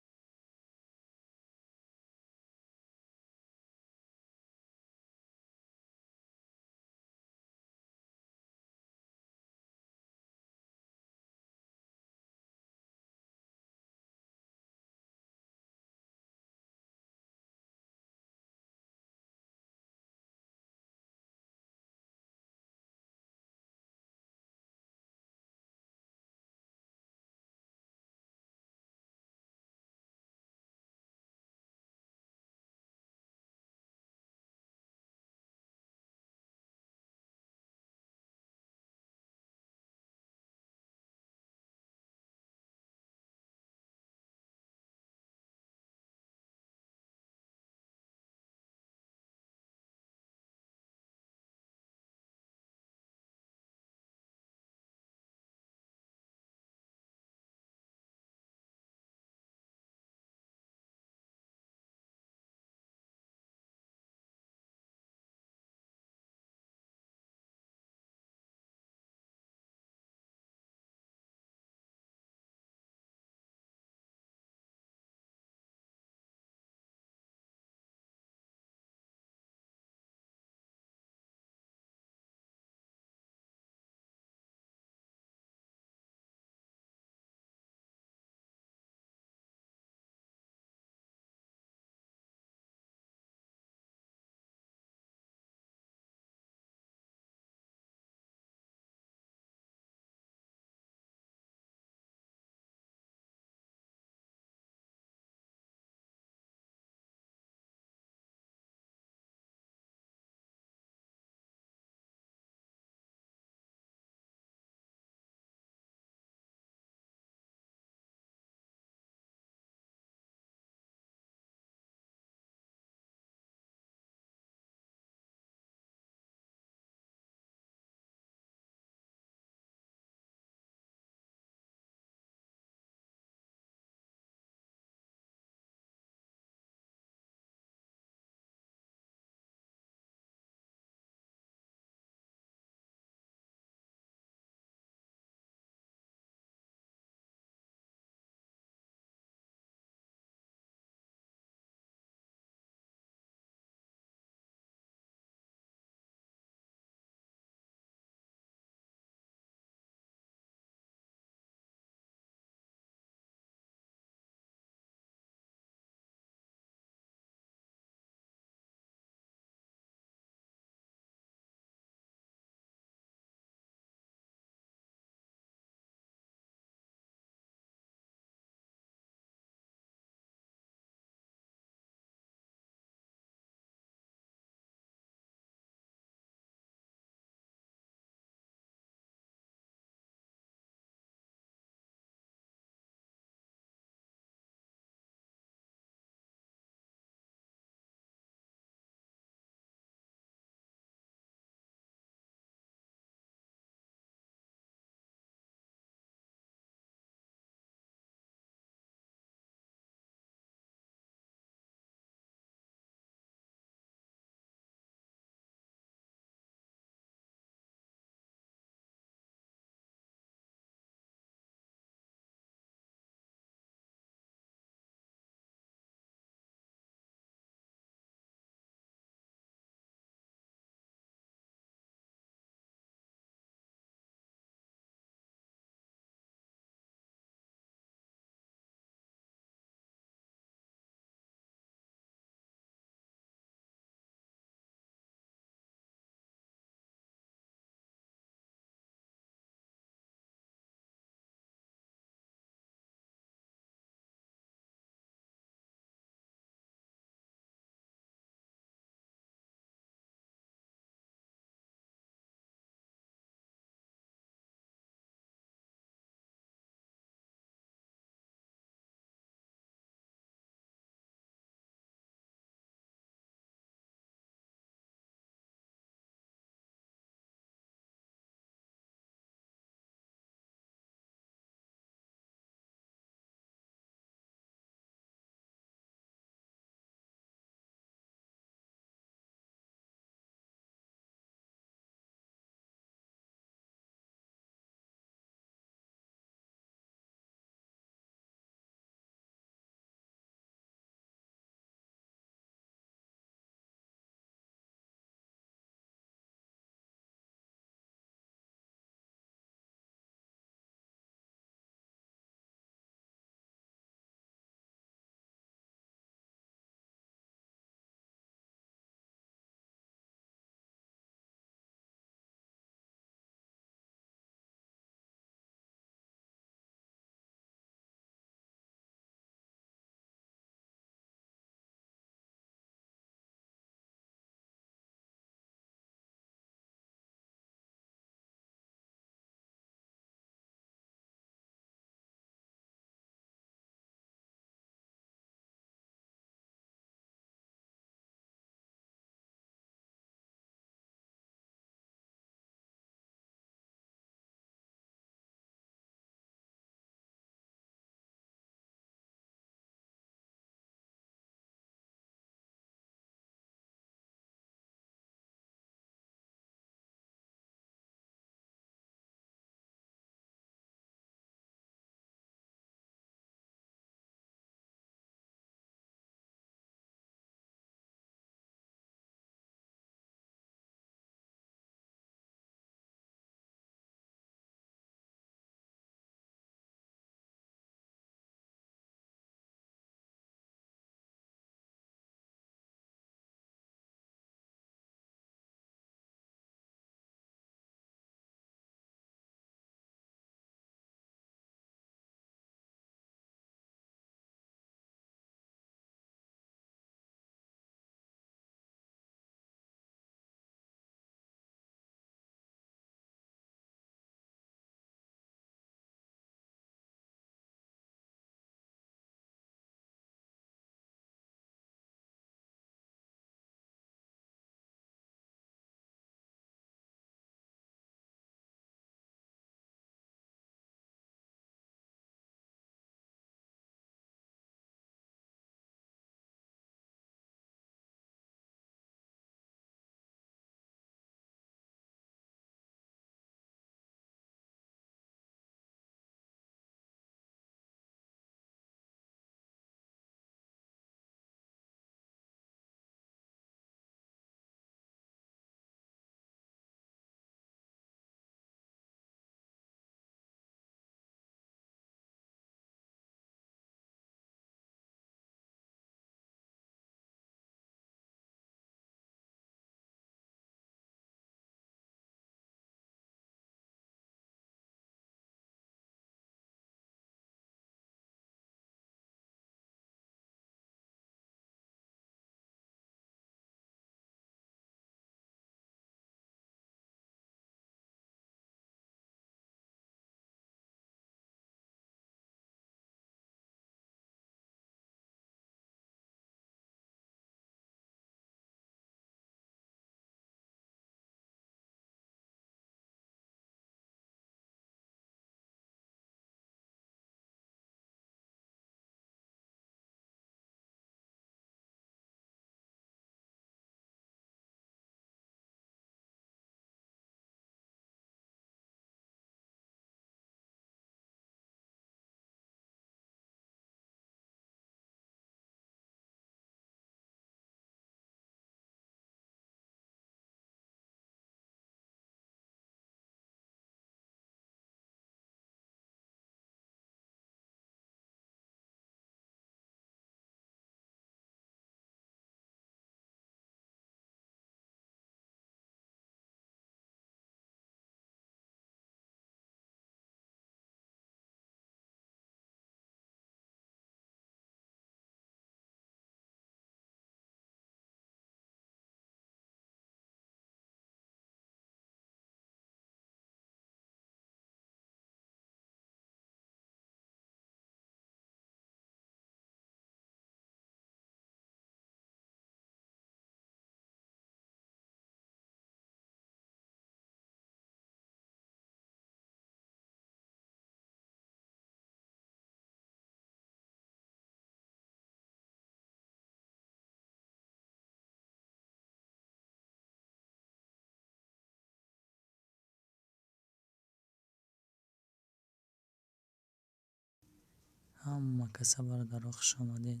Ҳама каса, бародаро, хуш омадед.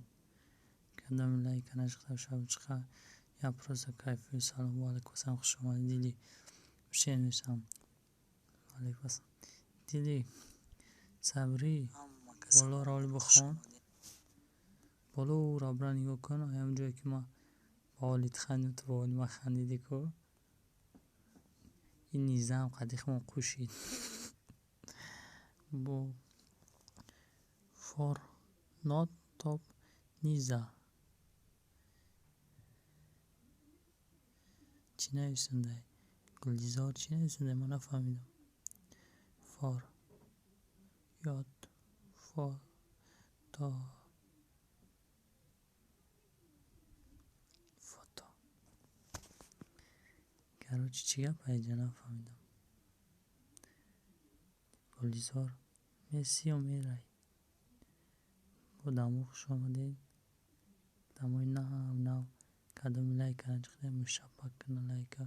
Кадоми лайка нашиқта шабчиқа, я просто кайфую. Салом, ва алайкум ассалом, хуш омадед. Дили шер мешавам. Алайкум ассалом. Дили сабрӣ, болоро оли бихон. Болоро бира нигоҳ кун, ҳамон ҷое ки ман ба ҳолит хандидам, ту ба ҳоли ман хандидӣ ку. Ин низам қадихмон қӯшид. Бо фор not топ низа. Чӣ нависондай? Гулизор чӣ нависондай? Ман нафаҳмидам. Фор ёд фо то фото. Короче, чӣ гап айҷа нафаҳмидам. Гулизор Месси ё мерай? Бо дамо хуш омадед. Дамои нав нав кадоми лайка начихта мушаппак куна лайка.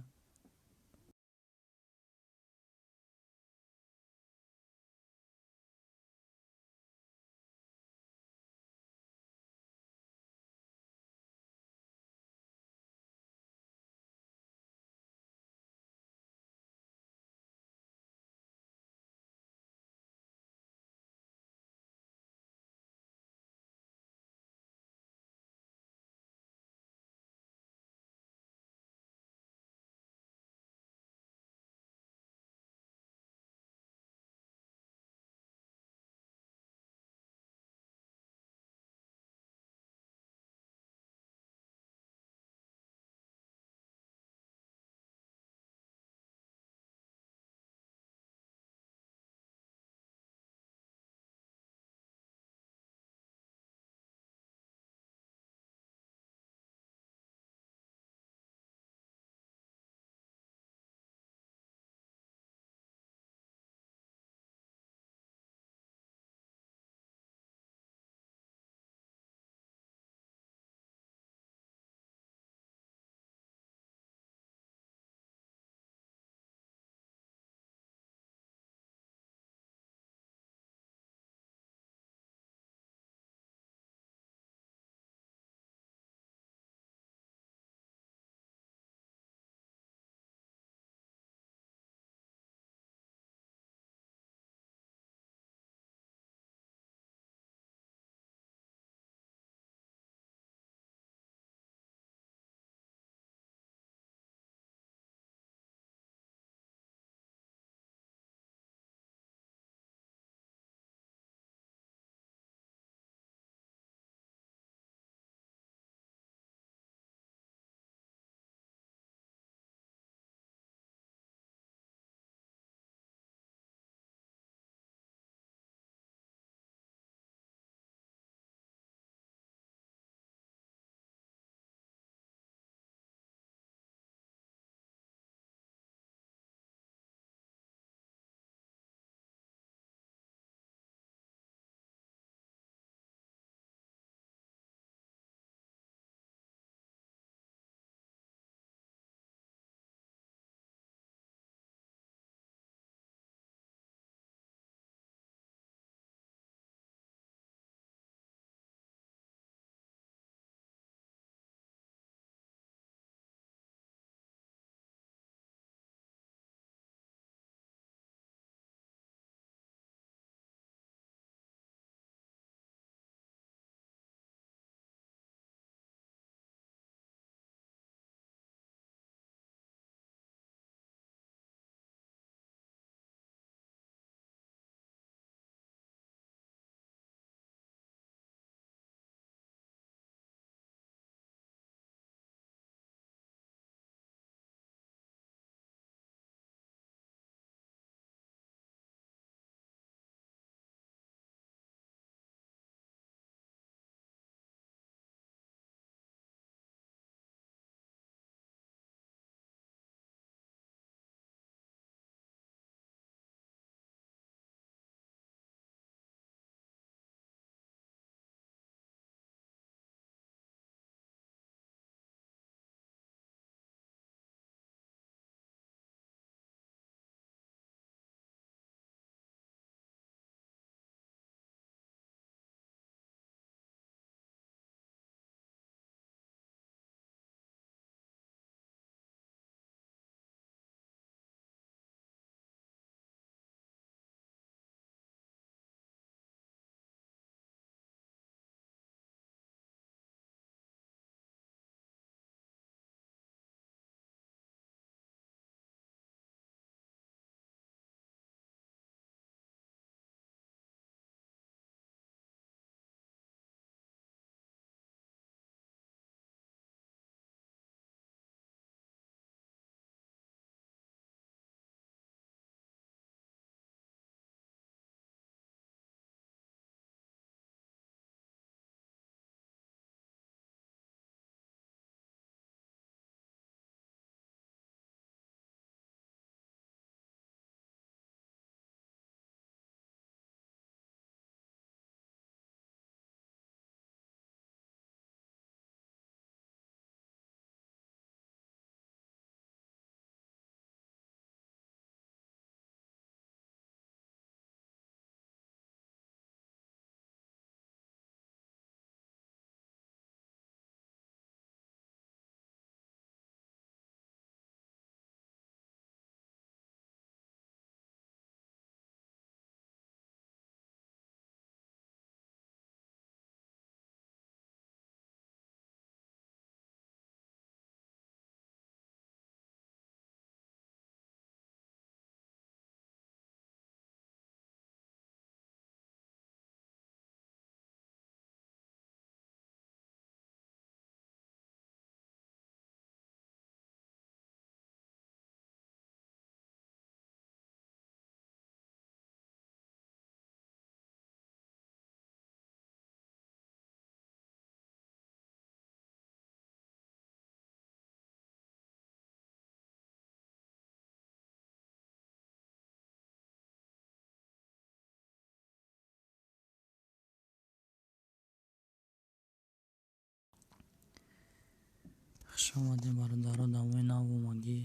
Хуш омадем, бародаро, дамои нав омагӣ.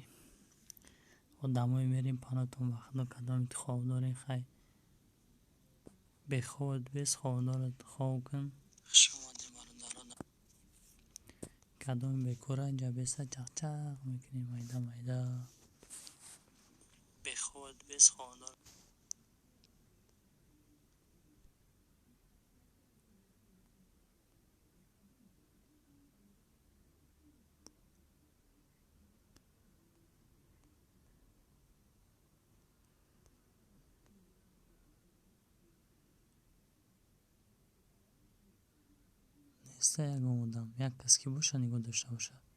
Одамое мерем панотон ба худо, кадоме ки хоб дорем, хай бехобат бес, хоб дорад, хоб кун. Кадоме бекора инҷа беса, чақчақ мекунем майда майда. Бехобат бес, хоб дорад. Неста ягон одам, як кас ки боша, нигоҳ дошта бошад.